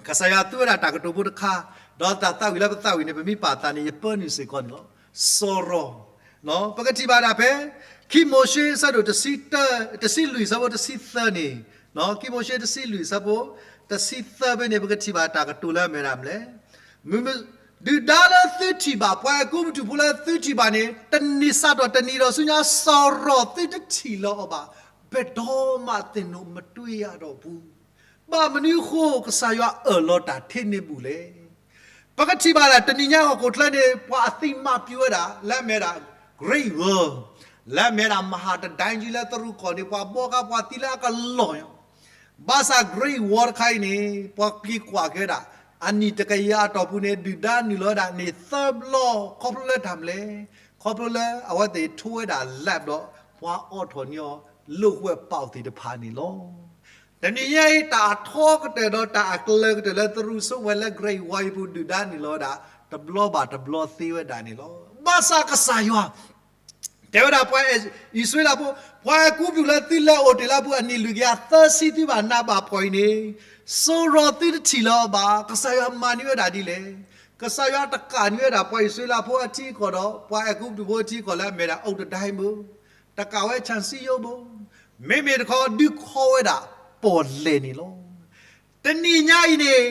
ကစၢ်ယွၤသူဝဲဒၣ်တၢ်ကတိၤဖိတခါ, ဒီးတၢ်သးဝံၣ်လၢပသးဝံၣ်န့ၣ် ပမ့ၢ်ပာ်သးန့ၣ် ယပၢနုာ်စ့ၢ်ကီးန့ၣ်လီၤ. စီၤရီၤ, ပကထံၣ်ဘၣ်ဒၣ်ဖဲ ခံမိၤၡ့ဆၢဒိၣ်တဆံလွံၢ်ဆၢဖိတဆံသၢန့ၣ်, ခံမိၤၡ့တဆံလွံၢ်ဆၢဖိတဆံသၢဖဲန့ၣ် ပကထံၣ်ဘၣ်တၢ်ကတိၤလၢအမ့ၢ်ဒၣ်မနုၤလဲၣ်. မုၢ်မ ဒုၣ်ဒါလၢသုထံၣ်ဘၣ် ပှၤအဲၤကူပတူးဖိလၢသုထံၣ်ဘၣ်န့ၣ် တနံၤစးထီၣ်တနံၤဒီးဆူညါ စီၤရီၤသုတထံၣ်လၢၤအီၤဘၣ်, ဘယ်တော့မှသင်တို့မတွေ့ရတော့ဘူး. ဘၣ်မနုၤအဃိ ကစၢ်ယွၤအၢၣ်လီၤတၢ်ထဲန့ၣ်ဘူၣ်လဲၣ်. ပကထံၣ်ဘၣ်ဒၣ် တနံၤညါဟီၣ်ခိၣ်ချၢန့ၣ် ပှၤအသံမၤပျံၤဝဲဒၣ် လၢအမ့ၢ်ဒၣ် Great Wall, လၢအမ့ၢ်ဒၣ် မဟါတဒိုင်း လၢတရူးကီၢ်န့ၣ် ပှၤဘှီဃာ်ပှၤသံလၢအကလီၢ်ညါ ဘၣ်ဆၣ် Great Wall တခါအံၤန့ၣ် ပှၤက့ၤကွၢ်က့ၤဝဲဒၣ် အနံၣ်တကယၤအတီၢ်ပူၤန့ၣ် ဒုၣ်ဒါနုာ်လီၤဝဲဒၣ်န့ၣ်သၢဘျီ, ခီဖျိလၢတၢ်မနုၤလဲၣ်, ခီဖျိလၢအဝဲသ့ၣ်ထိဝဲဒၣ် လၢၣ် ဒီး ပှၤအိးထီၣ်န့ၢ်အီၤ လိာ်ကွဲပာ်အိၣ်သ့ၣ်တဖၣ်န့ၣ်လီၤ. တနံၤညါအံၤ တၢ်အထီကတၢၢ်ဒီးတၢ်အကျၢၤကတၢၢ်လၢတရူးဆိဝဲလၢ Great Wall အပူၤ ဒုၣ်ဒါနုာ်လီၤဝဲဒၣ် တဘျီဘၣ်တဘျီသ့ဝဲဒၣ်န့ၣ်လီၤ. ဘၣ်ဆၣ်ကစၢ်ယွၤ တဲဝဲဒၣ်ပှၤအံၣ်စရ့လးဖိ, ပှၤအဲၤကူပတူးလၢသုလဲၤအိၣ်တ့ၢ်လၢအပူၤ အနံၣ်လွံၢ်ကယၤသၢဆံ သုဘၣ်နးဘၣ်ဖှီၣ်အံၤန့ၣ်, စီၤရီၤသုတထံၣ်လၢၤအီၤဘၣ်. ကစၢ်ယွၤမၤန့ၢ်ဝဲဒၣ်ဒ်လဲၣ်. ကစၢ်ယွၤတကးန့ၢ်ဝဲဒၣ် ပှၤအံၣ်စရ့လးဖိအထံအကီၢ်ဒီး ပှၤအဲၤကူပတူးဖိအထံအကီၢ်လၢအမ့ၢ်ဒၣ် အိၣ်တဒိုင်း ဘၣ်, တကးဝဲ ဆၣ်စံယိ ဘၣ်, မ့မ့ၢ်တခီ ဒုးခီဝဲဒၣ်ပီၣ်လဲၣ်န့ၣ်လီၤ. တနံၤညါအံၤန့ၣ်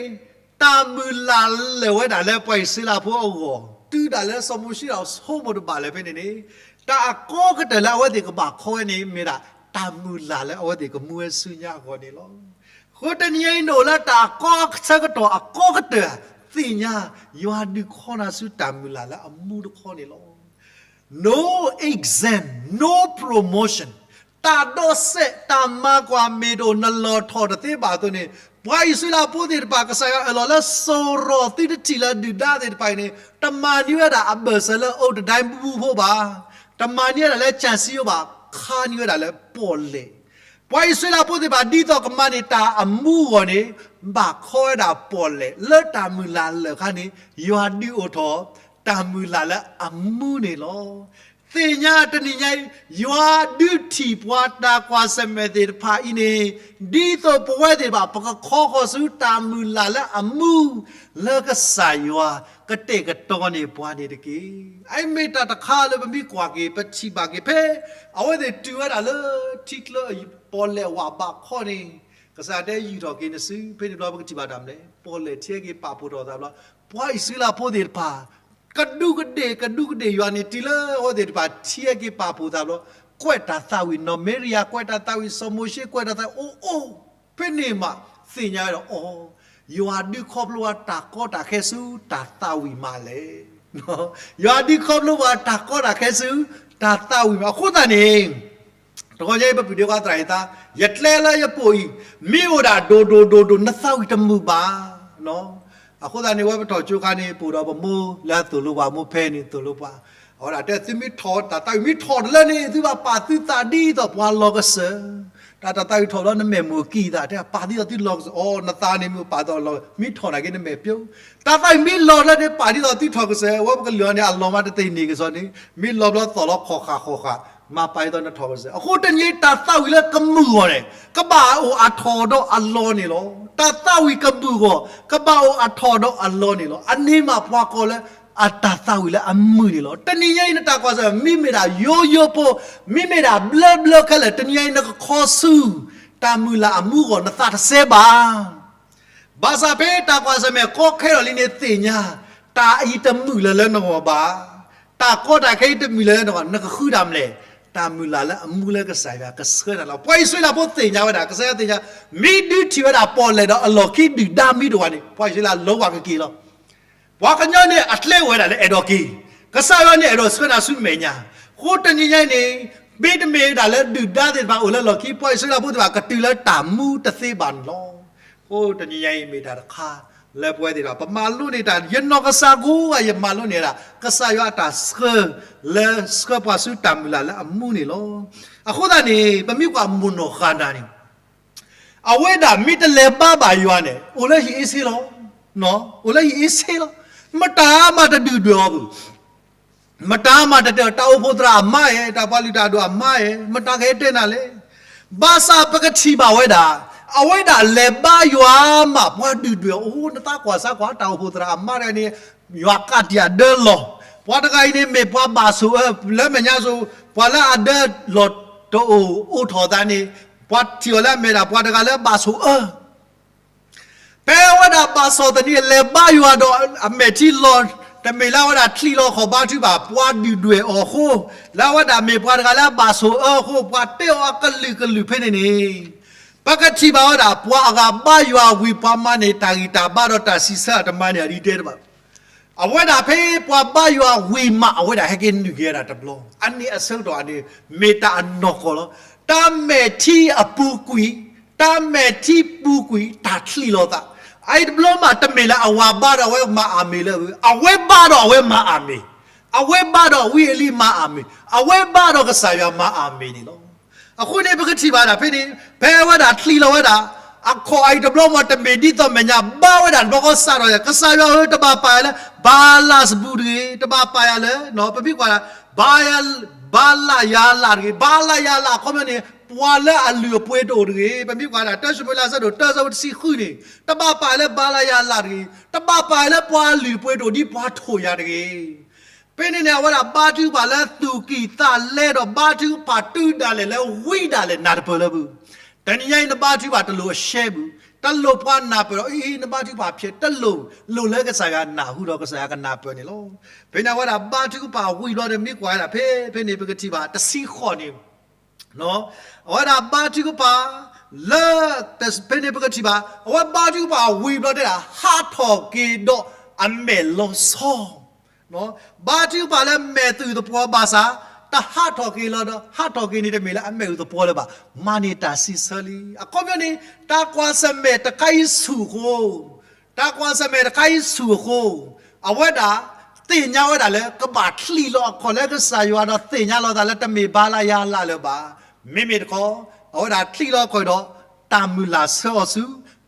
တၢ်မုၢ်လၢ်လၢာ်ဝဲဒၣ်လၢပှၤအံၣ်စရ့လးဖိအဂီၢ်, တုၤဒၣ်လၢစီၤမိၤၡ့အဆိကတၢၢ်တဘၣ်လၢၤဖဲန့ၣ်န့ၣ်, တၢ်အကီကတၢၢ်လၢအဝဲသ့ၣ်ကဘၣ်ခီဝဲန့ၣ် မ့ၢ်ဒၣ်တၢ်မုၢ်လၢ်လၢအဝဲသ့ၣ်ကမူဝဲဆူညါအဂီၢ်န့ၣ်လီၤ. အဃိတနံၤညါအံၤ နအိၣ်လၢတၢ်အကီဆၢကတီၢ်အကီကတၢၢ်, သ့ၣ်ညါ ယွၤဒုးခီနၤဆူတၢ်မုၢ်လၢ်လၢအမူတခီန့ၣ်လီၤ. No exempt, no promotion, တၢ်ဒိးစဲး တၢ်မၤကွၢ်မ့ၢ်တအိၣ် နလီၢ်ထီၣ်တသ့ဘၣ်အသိးန့ၣ်, ပှၤအံၣ်စရ့လးဖိသ့ၣ်တဖၣ် ကစၢ်ယွၤအၢၣ်လီၤလၢစီၤရီၤသုတထံၣ်လၢဒုၣ်ဒါသ့ၣ်တဖၣ်အံၤန့ၣ် တမၤန့ၢ်ဝဲဒၣ်အဘၢၣ်စၢၤလၢအိၣ်တဒိုင်းဘုဘုဖိဘၣ်, တမၤန့ၢ်ဝဲဒၣ်လၢဆၣ်စံယိဘၣ်, ခါန့ၢ်ဝဲဒၣ်လၢပီၣ်လဲၣ်. ပှၤအံၣ်စရ့လးဖိသ့ၣ်တဖၣ် ဒ်သိးကမၤန့ၢ်တၢ်အမူအဂီၢ်န့ၣ် ဘၣ်ခီဝဲဒၣ်ပီၣ်လဲၣ် လၢတၢ်မုၢ်လၢ်လၢာ်ခါန့ၣ် ယွၤဒုးအိၣ်ထီၣ် တၢ်မုၢ်လၢ်လၢအမူန့ၣ်လီၤ. သ့ၣ်ညါတနံၤညါအံၤ ယွၤဒုးထံၣ်ပှၤတၢ်ကွၢ်ဆၢၣ်မဲာ်သ့ၣ်တဖၣ်အံၤန့ၣ် ဒ်သိးပဝဲသ့ၣ်တဖၣ် ပကခီဃီၤဆူတၢ်မုၢ်လၢ်လၢအမူ လၢကစၢ်ယွၤကတဲာ်ကတီၤန့ၢ်ပှၤန့ၣ်တက့ၢ်. အမ့ၢ်တၢ်တခါလၢပမ့ၢ်ကွၢ်က့ၤ ပထံၣ်ဘၣ်က့ၤဖဲ အဝဲသ့ၣ်တုၤဝဲဒၣ်လၢထံချၢအပီၣ်လဲၣ်ဝးဘးခီန့ၣ်, ကစၢ်တဲ ယူာ်ထီၣ်က့ၤနစု ဖဲန့ၣ်ဘျီပကထံၣ်ဘၣ်တၢ်မနုၤလဲၣ်, ပီၣ်လဲၣ်ထံက့ၤပာ်ဖှိၣ်ထီၣ်သးဘျီ, ပှၤအံၣ်စရ့လးဖိသ့ၣ်တဖၣ် ကဒူးကဒ့ၣ် ကဒူးကဒ့ၣ်ယွၤန့ၣ် တုၤလၢအဝဲသ့ၣ်တဖၣ်ထံက့ၤပာ်ဖှိၣ်သးဘျီ, ကွဲးတၢ်သးဝံၣ်နီၢ်မၤရံယၤ ကွဲးတၢ်သးဝံၣ် စီၤမိၤၡ့ ကွဲးတၢ်သးဝံၣ် အိၣ်အိၣ် ဖဲန့ၣ်မး သ့ၣ်ညါဝဲဒီး အိ ယွၤဒုးခီဖျိပှၤတၢ်ကီတၢ်ခဲဆူတၢ်သးဝံၣ်မးလဲၣ်. ယွၤဒုးခီဖျိပှၤတၢ်ကီတၢ်ခဲဆူတၢ်သးဝံၣ်မး. အဃိသတးန့ၣ် တဂီၤညါအံၤ ပပုၢ်ဒ့ခွါသရၣ်အံၤသး, ယကျဲလၢယပိာ်အံၤ မ့ၢ်အိၣ်ဒၣ်ဒိၣ်ဒိၣ်ဒိၣ်ဒိၣ် နသးဝံၣ်တမုာ်ဘၣ်. အဃိသတးန့ၣ် ဝဲပထီၣ်ကၠိခါန့ၣ် ပအိၣ်ဒီးပမိၢ်လၢအသိၣ်လိပှၤ မိၢ်ဖဲန့ၣ်သိၣ်လိပှၤ, အဝဲဒၣ်တဲ သုမ့ၢ်ထီၣ်တၢ်သးဝံၣ် မ့ၢ်ထီၣ်တလၢန့ၣ် သုဘၣ်ပာ်သုသးဒ်သိးပှၤလီၢ်ကစၢၢ်, တၢ်တၢ်သးဝံၣ်ထီၣ်လၢနမဲာ်မိၢ်ကံၢ်သး တဲပာ်ဒ်သိးသုလီၢ်ကစၢၢ်, အိ နသးန့ၣ်မ့ၢ်ပာ်ဒ်သိးလီၢ် မ့ၢ်ထီၣ်နာ်က့နမဲာ်ပျိ, တၢ်သးဝံၣ်မ့ၢ်လီၤလၢန့ၣ် ပာ်ဒ်သိးသုထီၣ်ကစၢၢ်, ဝဲပကလုာ်အီၤန့ၣ် အလီၢ်မးတသ့ၣ်န့ၢ်ကစီၣ်န့ၣ် မ့ၢ်လီၤဘျီသီၣ်လီၤခီၣ်ဃာ်ဃီၣ်ဃာ် မၤပာ်ဒ်သိးနထီၣ်ကစၢၢ်. အဃိတနံၤအံၤ တၢ်သးဝံၣ်လၢကမုာ်အဂီၢ်န့ၣ် ကဘၣ်အိၣ်အထီၣ်ဒီးအလီၢ်န့ၣ်လီၤ. တၢ်သးဝံၣ်ကမုာ်အဂီၢ် ကဘၣ်အိၣ်အထီၣ်ဒီးအလီၢ်န့ၣ်လီၤ. အန့ၣ်မးပှၤကိးလၢ အတၢ်သးဝံၣ်လၢအမုာ်န့ၣ်လီၤ. တနံၤညါအံၤ နတၢ်ကွၢ်ဆၢၣ် မ့မ့ၢ်ဒၣ်ယိယိဖိ, မ့မ့ၢ်ဒၣ်ဘျၢဘျၢခဲလၢာ် တနံၤညါအံၤ နကခီဆူ တၢ်မုၢ်လၢ်အမူအဂီၢ် နသးတစဲဘၣ်. ဘၣ်ဆၣ်ဖဲတၢ်ကွၢ်ဆၢၣ်မဲာ်ကီခဲလီာ်လံန့ၣ် သ့ၣ်ညါ တၢ်အံၤတမုာ်လၢၤလၢနဂီၢ်ဘၣ်. တၢ်ကီတၢ်ခဲအံၤတမုာ်လၢၤလၢနဂီၢ် နကဃုတၢ်မနုၤလဲၣ်, တၢ်မုၢ်လၢ်လၢအမူလၢကစၢ်ယွၤကဆှၢနၤလီၤ. ပှၤအံၣ်စရ့လးဖိသ့ၣ်ညါဝဲဒၣ်, ကစၢ်ယွၤသ့ၣ်ညါ, မ့ၢ်ဒုးထံၣ်ဝဲဒၣ်ပီၣ်လဲၣ်ဒီးအလီၢ်ခံဒုၣ်ဒါမ့ၢ်တအိၣ်ဘၣ်န့ၣ် ပှၤအံၣ်စရ့လးလီၤဝဲကက့ၤလီၤ. ပှၤကညီန့ၣ်အကျဲအိၣ်ဝဲဒၣ်လၢအဲၣ်ဒိးက့ၤ, ကစၢ်ယွၤန့ၣ်အဲၣ်ဒိးဆှၢနၤဆူမဲာ်ညါ. အဃိတနံၤညါအံၤန့ၣ် မ့တမ့ၢ်ဒၣ်လၢဒုၣ်ဒါသ့ၣ်တဖၣ်အိၣ်လၢလီၢ်ခံ ပှၤအံၣ်စရ့လးဖိသ့ၣ်တဖၣ်ကတုၤလၢတၢ်မူတသ့ဘၣ်န့ၣ်လီၤ. အဃိတနံၤညါအံၤမ့ၢ်တၢ်တခါ လၢပဝဲသ့ၣ်တဖၣ် ပမၤလိန့ၢ်တၢ် ယနီၢ်ကစၢ်ကိးဂၤ ယမၤလိန့ၢ်ဒၣ် ကစၢ်ယွၤအတၢ်ဆှၢ လၢဆှၢပှၤဆူတၢ်မုၢ်လၢ်လၢအမူန့ၣ်လီၤ. အဃိသတးန့ၣ် ပမ့ၢ်ကွၢ်မိၢ်နီၢ်ဃၣ်နၤန့ၣ် အဝဲဒၣ်မ့ၢ်တလဲၤဘါဘၣ်ယွၤန့ၣ် အိၣ်လၢဟံၣ်အ့ၣ်ဆ့လီၤ. အိၣ်လၢဟံၣ်အ့ၣ်ဆ့လီၤ. မတၤမၤတဒုၣ်ဒွဲၣ်အီၤဘၣ်. မတၤမၤတတဲအီၤ တၢ်အိၣ်ဖှိၣ်သရၣ်အမါဧါ, တၢ်ပှၤလုၢ်တၢ်ဒိၣ်အမါဧါ, မတၤကဟဲတဲနၤလဲၣ်. ဘၣ်ဆၣ်ပကထံၣ်ဘၣ်ဝဲဒၣ်, အဝဲဒၣ်လဲၤဘါယွၤမး ပှၤဒုၣ်ဒွဲၣ်အဃိ နသးကွၢ်စၢ်ကွၢ် တၢ်အိၣ်ဖှိၣ်သရၣ်အမါတဂၤန့ၣ် ယွၤကးတံာ်အဒၢလီၤ. ပှၤတဂၤအံၤန့ၣ်မ့ၢ်ပှၤဘၣ်ဆိၣ်အၢ လၢမဲာ်ညါဆိ ပှၤလၢအဒၢလီၤတအိၣ်အိးထီၣ်အသးန့ၣ် ပှၤထံၣ်အီၤလၢအမဲာ်ဒၣ် ပှၤတဂၤလၢအဘၣ်ဆိၣ်အၢ ဖဲအဝဲဒၣ်ဘၣ်စီၣ်သနံးအလဲၤဘါယွၤဒီးအမဲာ်ထံလီၤ, တမ့ၢ်လၢအဝဲဒၣ်ချံးလီၤခီၣ်ဘါထုကဖၣ် ပှၤဒုၣ်ဒွဲၣ်အီၤအဃိ, လၢအဝဲဒၣ်မ့ၢ်ပှၤတဂၤလၢအဘၣ်ဆိၣ်အၢအဃိ ပှၤတဲအီၤအကလုာ်ကလုာ်ဖဲန့ၣ်န့ၣ်, ပကထံၣ်ဘၣ်ဝဲဒၣ် ပှၤအဂၤဘါယွၤဝံၤ ပှၤမၤန့ၢ်တၢ်ဂံၢ်တၢ်ဘါဒီးတၢ်စံးဆၢအတမၤန့ၢ်အဒ်တဲတဘၣ်. အဝဲဒၣ်ဖဲပှၤဘါယွၤဝံၤမး အဝဲဒၣ်ဟဲက့ၤနုာ်က့ၤဝဲဒၣ်တဘျီ, အန့ၣ်အဆၢကတီၢ်အန့ၣ် မ့ၢ်တၢ်အနီၢ်ကီၢ်လီၤ. တၢ်မဲာ်ထံအပူၤကွံာ်, တၢ်မဲာ်ထံပူၤကွံာ် တၢ်ချံးလီၤသး, အအံၤတဘျီမး တမ့ၢ်လၢအဝၤဘါဒီးအဝဲမၤအၤမ့ၣ်လၢအဝဲ, အဝဲဘါဒီးအဝဲမၤအၤမ့ၣ်, အဝဲဘါဒီးဝံအ့လံမၤအၤမ့ၣ်, အဝဲဘါဒီးကစၢ်ယွၤမၤအၤမ့ၣ်န့ၣ်လီၤ. အဃိန့ၣ် ပကထံၣ်ဘၣ်ဒၣ်ဖဲန့ၣ် ဖဲအဝဲဒၣ်ချံးလီၤဝဲဒၣ် အခီၣ်အံၤတဘျီမး တမ့ၢ်ဒ်သိးမဲာ်ညါဘါဝဲဒၣ်တဘျီဃီစးထီၣ်ယၤ ကစၢ်ယွၤဧၢ တဘၣ်ပာ်ယၤလၢ ဘၤလးစဘူၣ်တဂ့ၤ, တဘၣ်ပာ်ယၤလၢ ပမ့ၢ်ကွၢ်ဒၣ် ဘၤယၤ, ဘၤလးယၤလးတဂ့ၤ, ဘၤလးယၤလးအခီပညီန့ၣ် ပှၤလၢအလုၢ်အပှ့ၤတအိၣ်တဂ့ၤ, ပမ့ၢ်ကွၢ်ဒၣ် တၢၡမူၤအ့လးအဆၢဒိၣ်တၢ အဆၢဖိတဆံဃုန့ၣ် တဘၣ်ပာ်ယၤလၢဘၤလးယၤလးတဂ့ၤ, တဘၣ်ပာ်ယၤလၢပှၤလုၢ်ပှ့ၤတအိၣ်ဒ်ပှၤထိၣ်ယၤတဂ့ၤ. ဖဲန့ၣ်န့ၣ် အဝဲဒၣ်ဘါထုကဖၣ်လၢသူၣ်ကံၢ်သးလဲဒီး ဘါထုကဖၣ်တုၤဒၣ်လဲာ်လၢဝံဒၣ်လဲာ်နၢ်တပၢၢ်လၢပူၤ, တနံၤညါအံၤ နဘါထုကဖၣ်တလိၣ်အရှဲပူၤ, တလိၣ်ပှၤနၢ်ပၢၢ်ဒီး အ့ နဘါထုကဖၣ်ဖျဲးတလိၣ်, လိၣ်လၢကစၢ်ယွၤနၢ်ဟူဒီးကစၢ်ယွၤကနၢ်ပၢၢ်န့ၣ်လီၤ. ဖဲန့ၣ်အဝဲဒၣ်ဘါထုကဖၣ်ဝံၤဘျီဒီး မ့ၢ်ကွၢ်ဝဲဒၣ်ဖဲ ဖဲန့ၣ်ပကထံၣ်ဘၣ် တဆံဃိးန့ၣ် အဝဲဒၣ်ဘါထုကဖၣ် လၢ ဖဲန့ၣ်ပကထံၣ်ဘၣ် အဝဲဘါထုကဖၣ်ဝံၤဘျီတဲဒၣ် ဟးထီၣ်က့ၤဒီးအမဲာ်လီၤဆီ, ဘါထုကဖၣ်လၢမဲာ်သူၣ်သပှီၤဘၣ်ဆၣ် တဟးထီၣ်က့ၤလီၤဒီး ဟးထီၣ်က့ၤန့ၣ်တမ့ၢ်လၢအမဲာ်သူၣ်သပှီၤလၢၤဘၣ်, မၤန့ၢ်တၢ်စံးဆၢလံ. အခီပညီန့ၣ် တၢ်ကွၢ်ဆၢၣ်မဲာ်တခါအံၤဆူၣ်အဃိ တၢ်ကွၢ်ဆၢၣ်မဲာ်တခါအံၤဆူၣ်အဃိ အဝဲဒၣ် သ့ၣ်ညါဝဲဒၣ်လၢ ကဘၣ်ချံးလီၤအခီၣ်လၢကစၢ်ယွၤဒီးသ့ၣ်ညါလီၤသးလၢတမ့ၢ်ဘၤလးယၤလးလၢၤဘၣ်. မ့မ့ၢ်တခီ အဝဲဒၣ်ချံးလီၤအခီၣ်ဒီး တၢ်မုၢ်လၢ်ဆၢအီၤဆူ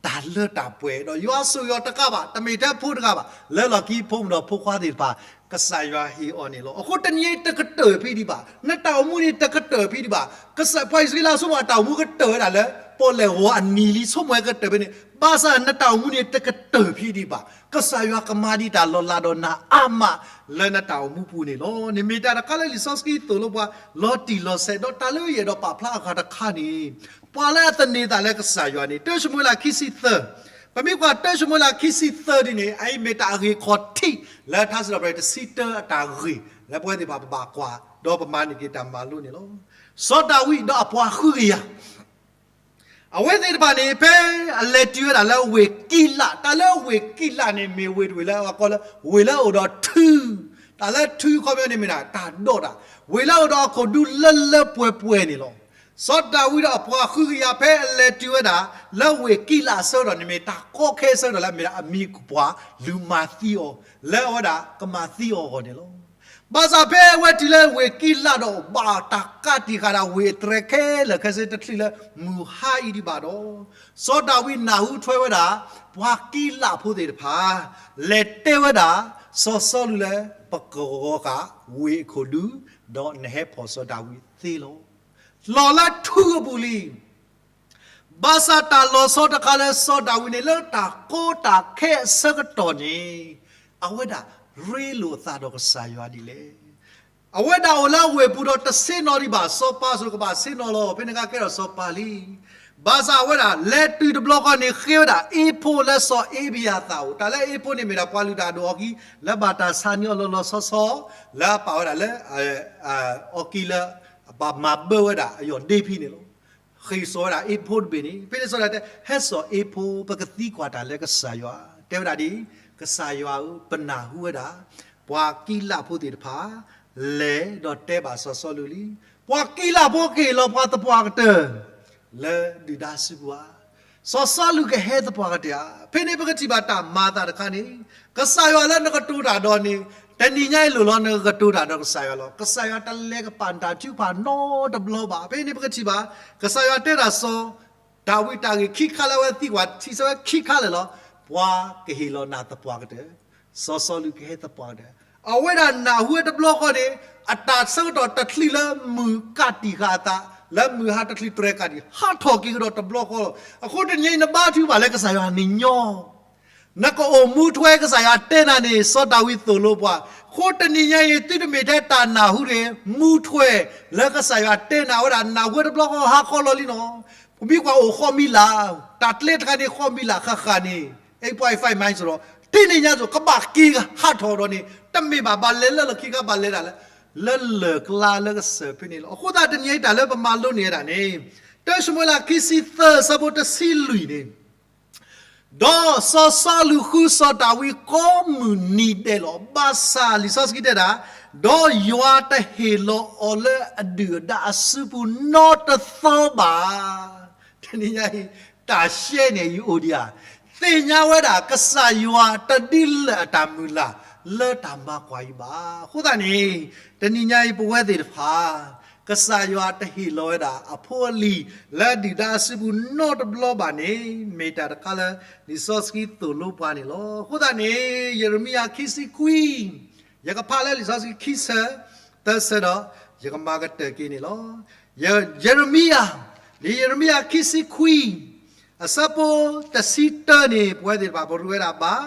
တၢ်လၢတၢ်ပှဲၤ ဒီးယွၤဆိၣ်ဂ့ၤအီၤတကးဘၣ်, တမ့ၢ်ထဲဖိတဂၤဘၣ်, လၢလီၢ်ခံဖိမုၣ်ဒီးဖိခွါသ့ၣ်တဖၣ် ကစၢ်ယွၤဟ့ၣ်အီၤန့ၣ်လီၤ. အဃိတနံၤအံၤတကတၢၢ်ဖဲဒံးဘၣ်, နတၢ်အိၣ်မူန့ၣ်တကတၢၢ်ဖဲဒံးဘၣ်. ကစၢ်ပှၤအံၣ်စရ့လးဆိကမိၣ်အတၢ်အိၣ်မူကတၢၢ်ဝဲဒၣ်လၢ ပီၣ်လဲၣ်ဂီၤအနံၤလံ ဆိကမိၣ်ဝဲကတၢၢ်ဖဲန့ၣ်, ဘၣ်ဆၣ်နတၢ်အိၣ်မူန့ၣ်တကတၢၢ်ဖဲဒံးဘၣ်. ကစၢ်ယွၤကမၤဒံးတၢ်လီၤလးဒီးနၤအါမး လၢနတၢ်အိၣ်မူပူၤန့ၣ်လီၤ. န့ၣ်မ့ၢ်တၢ်တခါလၢလံာ်စီဆှံသိၣ်လိပှၤ လီၤတံၢ်လီၤဆဲး ဒီးတၢ်လၢယအဲၣ်ဒိးပာ်ဖျါအဂၤတခါန့ၣ် ပှၤလၢအသန့ၤသးလၢကစၢ်ယွၤန့ၣ် တၢၡမူၤအ့လးခံဆံသၢ, ပမ့ၢ်ကွၢ်တၢၡမူၤအ့လးခံဆံသၢဒ်န့ၣ် အအံၤမ့ၢ်တၢ်အဂ့ၢ်ခီၣ်ထံး လၢထါစံးထီၣ်ပတြၢၤတဆံတၢအတၢ်ဂ့ၢ် လၢပဝဲသ့ၣ်တဖၣ်ပဘၣ်ကွၢ် ဒီးပမၤန့ၢ်က့ၤတၢ်မၤလိန့ၣ်လီၤ. စီၤဒၤဝံးဒီးအပှၤဃုကယၤ အဝဲသ့ၣ်တဖၣ်န့ၣ် ဖဲအလဲၤတုၤဝဲဒၣ်လၢဝ့ၢ်ကံးလး, တၢ်လၢဝ့ၢ်ကံးလးန့ၣ် မ့ၢ်ဝ့ၢ်တဝ့ၢ်လၢအကီလၢ ဝ့ၢ်လၢအအိၣ်ဒီးထု, တၢ်လၢထုခီပညီန့ၣ်မ့ၢ်ဒၣ်တၢ်ဒိးတၢ်, ဝ့ၢ်လၢအအိၣ်ဒီးအခိၣ်ဒူလၢလၢပှဲၤပှဲၤန့ၣ်လီၤ. စီၤဒၤဝံးဒီးအပှၤဃုကယၤ ဖဲအလဲၤတုၤဝဲဒၣ် လၢဝ့ၢ်ကံးလးအဆၢကတီၢ်န့ၣ် မ့ၢ်တၢ်ကီခဲအဆၢကတီၢ်လၢအမ့ၢ်ဒၣ်အမံၤကပှၢ် လူၤမၤသံအီၤ လၢအဝဲဒၣ်ကမၤသံအီၤအဂီၢ်န့ၣ်လီၤ. ဘၣ်ဆၣ်ဖဲအဝဲတုၤလၢဝ့ၢ်ကံးလးဒီး ဘၣ်တၢ်ကးတံာ်ဃာ်ဒၣ်ဝ့ၢ်အတြဲၤခဲလၢာ်ခဲဆ့ တချုးလၢမုၢ်ဟါအံၤဒံးဘၣ်ဒီး စီၤဒၤဝံးနၢ်ဟူထွဲဝဲဒၣ် ပှၤကံးလးဖိသ့ၣ်တဖၣ် လဲၤတဲဝဲဒၣ် စီၤစီလူးလၢ ပကဂီၤဃာ်ဝ့ၢ်အခိၣ်ဒူ ဒီးနဟဲဖီၣ်စီၤဒၤဝံးသ့လီၤ. လီၤလၢထုအပူၤလံ. ဘၣ်ဆၣ်တၢ်လီၤဆီတခါလၢစီၤဒၤဝံးန့ၣ် လၢတၢ်ကီတၢ်ခဲအဆၢကတီၢ်န့ၣ် အဝဲဒၣ်ရ့လိာ်အသးဒီးကစၢ်ယွၤဒ်လဲၣ်. အဝဲဒၣ်အိၣ်လၢအဝ့ၢ်ပူၤဒီးတဆ့ၣ်နီၤဒံးဘၣ်, စီၤပၤစိၤကဘၣ်ဆ့ၣ်နီၤလီၤ, ဖဲန့ၣ်အခါကဲထီၣ်စီၤပၤလံ. ဘၣ်ဆၣ်အဝဲဒၣ်လဲၤတုၤတဘျီဃီန့ၣ် ဃ့ဝဲဒၣ်အ့ဖိလၢစီၤအ့ဘယၤသးအအိၣ်, တၢ်လၢအ့ဖိန့ၣ်မ့ၢ်ဒၣ်ပှၤလုၢ်တၢ်အဒိၣ်အီၤခံ လၢဘၣ်တၢ်ဆါန့ၢ်အီၤလီၤလီၤဆီဆီ လၢအပာ်ဝဲဒၣ်လၢ အီကံလၢ အဘၣ်မၤဘၢဝဲဒၣ်အယီၢ်ဒ့ဖံန့ၣ်လီၤ. ဃ့စီၤဝဲဒၣ်အ့ဖိတဘ့ၣ်န့ၣ် ဖဲန့ၣ်စီၤဒၤဝံးတဲ ဟဲစိာ်အ့ဖိ ပကသံကွၢ်တၢ်လၢကစၢ်ယွၤ, တဲဝဲဒၣ်ဒ်အံၤ, ကစၢ်ယွၤဧၢ, ပနၢ်ဟူဝဲဒၣ် ပှၤကံးလးဖိသ့ၣ်တဖၣ် လဲၤဒီးတဲဘၣ်စီၤစီလူးလံ, ပှၤကံးလးဖိကဟ့ၣ်လီၤပှၤသပှၢ်ကတၢၢ် လၢဒုၣ်ဒါစုပူၤဧါ. စီၤစီလူးကဟဲသပှၢ်ကတၢၢ်ဧါ. ဖဲန့ၣ်ပကထံၣ်ဘၣ်တၢ်မၤအသးတခါန့ၣ် ကစၢ်ယွၤလၢနကတိၤတၢ်ဒီးန့ၣ် တနံၤညါအံၤလိၣ်လီၤနကတိၤတၢ်ဒီးကစၢ်ယွၤလီၤ. ကစၢ်ယွၤတလဲၤကပာ်နတၢ်ထုကဖၣ်နီတဘျီဘၣ်. ဖဲန့ၣ်ပကထံၣ်ဘၣ် ကစၢ်ယွၤတဲဒၣ်စီၤဒၤဝံးတၢ်ဂ့ၢ်ခံခါလၢအဝဲသံကွၢ်ထံၣ်ဆၢဝဲခံခါလၢာ်လီၤ. ပှၤကဟ့ၣ်လီၤနၤသပှၢ်ကတၢၢ်, စီၤစီလူးကဟဲသပှၢ်ကတၢၢ်. အဝဲဒၣ်နၢ်ဟူဝဲတဘျီဃီန့ၣ် အတၢ်ဆၢကတီၢ်တချုးလၢမုၢ်ကးတံာ်ဃာ်အသး လၢမုၢ်ဟါတချုးတြဲၤကးဒံး ဟးထီၣ်က့ၤကဒီးတဘျီဃီလီၤ. အဃိတနံၤအံၤနဘါထုကဖၣ်လၢကစၢ်ယွၤန့ၣ်ညီ နကအိၣ်မူထွဲကစၢ်ယွၤတဲနၤန့ၣ် စီၤဒၤဝံးသိၣ်လိပှၤ, အဃိတနံၤညါအံၤ သုတမ့ၢ်ထဲတၢ်နၢ်ဟူတဂ့ၤ, မူထွဲလၢကစၢ်ယွၤတဲနၤဝဲဒၣ် နၢ်ဟူဝဲတဘျီဃီဟါခီလီၤလံနီၤ. ပမ့ၢ်ကွၢ်အိၣ်ဃီမံၤလၢ်, တၢ်ကျဲတခါန့ၣ် ဃီမံၤလၢ်ဃၣ်ဃၣ်န့ၣ် eight point five miles ဒီး တနံၤညါစိၤ ကဘၣ်က့ၤဟးထီၣ်ဒီးန့ၣ် တမ့ၢ်ဘၣ်ဘၣ်လဲၤလၢလီၢ်ခံခါ ဘၣ်လဲၤဒၣ်လၢ လၢလၢၢ်ကျါလၢကစၢၢ်ဖဲန့ၣ်လီၤ. အဃိသတးတနံၤအံၤ တၢ်လၢပမၤလိန့ၢ်ဝဲဒၣ်န့ၣ် တၢၡမူၤအ့လး ခံဆံသၢ အဆၢဖိတဆံလွံၢ်န့ၣ် ဒီးစီၤစီလူးဃုစီၤဒၤဝံးကိးမုၢ်နံၤဒဲးလီၤ. ဘၣ်ဆၣ်လံာ်စီဆှံတဲဒၣ်, ဒီးယွၤတဟ့ၣ်လီၤအီၤလၢအဒုၣ်အဒါအစုပူၤနီတသီဘၣ်. တနံၤညါအံၤ တၢ်ရှဲန့ၣ် ယအိၣ်ဒံးဧါ, သ့ၣ်ညါဝဲဒၣ် ကစၢ်ယွၤတဒုးလၢာ်အတၢ်မုၢ်လၢ် လၢတၢ်မၤကွၢ်အံၤဘၣ်. အဃိသတးန့ၣ် တနံၤညါအံၤ ပဝဲသ့ၣ်တဖၣ် ကစၢ်ယွၤတဟ့ၣ်လီၤဝဲဒၣ်အဖိအလံၤ လၢအဒုၣ်ဒါအစုပူၤနီတဘျီဘၣ်န့ၣ် မ့ၢ်တၢ်တခါလၢ လံာ်စီဆှံသိၣ်လိပှၤန့ၣ်လီၤ. အဃိသတးန့ၣ် ယရမံယၤခံဆံခွံ ယကဖးလၢလံာ်စီဆှံခံဆၢ သၢဆၢဒီး ယကမၤကတၢၢ်က့ၤန့ၣ်လီၤ. ယရမံယၤ, လံာ်ယရမံယၤခံဆံခွံ အဆၢဖိတဆံတၢန့ၣ် ပဝဲသ့ၣ်တဖၣ် ပရူးဝဲဒၣ်ဘၣ်,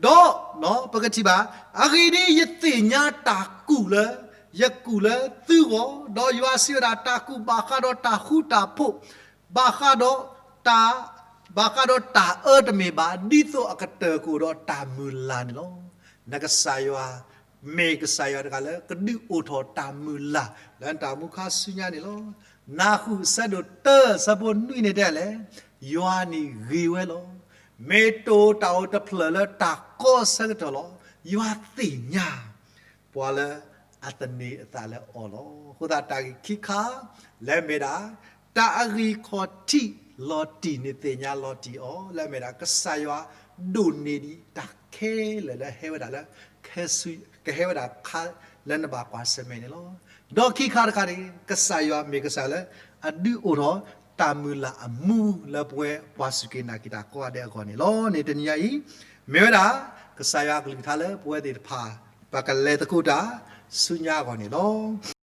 ဒီး ပကထံၣ်ဘၣ်, အဂ့ၢ်ဒ်အံၤ, ယသ့ၣ်ညါတၢ်ကူၣ်လၢ ယကူၣ်လၢသုဂီၢ်, ဒီးယွၤစံးဝဲဒၣ်, တၢ်ကူၣ်ဘၣ်ဃးဒီးတၢ်ဃူတၢ်ဖိး, ဘၣ်ဃးဒီးတၢ် ဘၣ်ဃးဒီးတၢ်အၢတမ့ၢ်ဘၣ်, ဒ်သိးအကတၢၢ်ကအိၣ်ဒီးတၢ်မုၢ်လၢ်န့ၣ်လီၤ. နကစၢ်ယွၤ မ့ၢ်ကစၢ်ယွၤတဂၤလၢ ကဒုးအိၣ်ထီၣ်တၢ်မုၢ်လၢ် လၢနတၢ်အိၣ်မူခါဆူညါန့ၣ်လီၤ. နၢ်ဟူအဆၢဒိၣ်တၢ အဆၢဖိနွံန့ၣ်တဲလဲၣ်, ယွၤန့ၣ်ဂ့ၤဝဲလီၤ. မ့ၢ်တအိၣ်တၢ်အိၣ်တဖျၢၣ်လၢတၢ်ကီအဆၢကတီၢ်လီၤ. ယွၤသ့ၣ်ညါ ပှၤလၢအသန့ၤအသးလၢအီၤလီၤ. အဃိသတးတၢ်ဂ့ၢ်ခံခါ လၢအမ့ၢ်ဒၣ် တၢ်အဂံၢ်ခီၣ်ထံးလီၤတံၢ်န့ၣ်သ့ၣ်ညါလီၤတံၢ်အီၤ လၢအမ့ၢ်ဒၣ် ကစၢ်ယွၤဒိၣ်န့ၢ်ဒံးတၢ်ခဲလၢာ်လၢဟဲဝဲဒၣ်လၢ ကဟဲဝဲဒၣ်ခါလၢနဘၣ်ကွၢ်ဆၢၣ်မဲာ်န့ၣ်လီၤ. ဒီးခံခါတခါန့ၣ် ကစၢ်ယွၤမ့ၢ်ကစၢ်လၢ အဒုးအိၣ်ထီၣ်တၢ်မုၢ်လၢ်အမူလၢပဝဲပှၤစူၢ်က့ၤနာ်က့ၤတၢ်ကိးဂၤဒဲးအဂီၢ်န့ၣ်လီၤ. န့ၣ်တနံၤညါအံၤ မ့ၢ်ဝဲဒၣ် ကစၢ်ယွၤအကလုၢ်ကထါလၢပဝဲသ့ၣ်တဖၣ် ပကလဲၤသကိးတၢ်ဆူညါအဂီၢ်န့ၣ်လီၤ.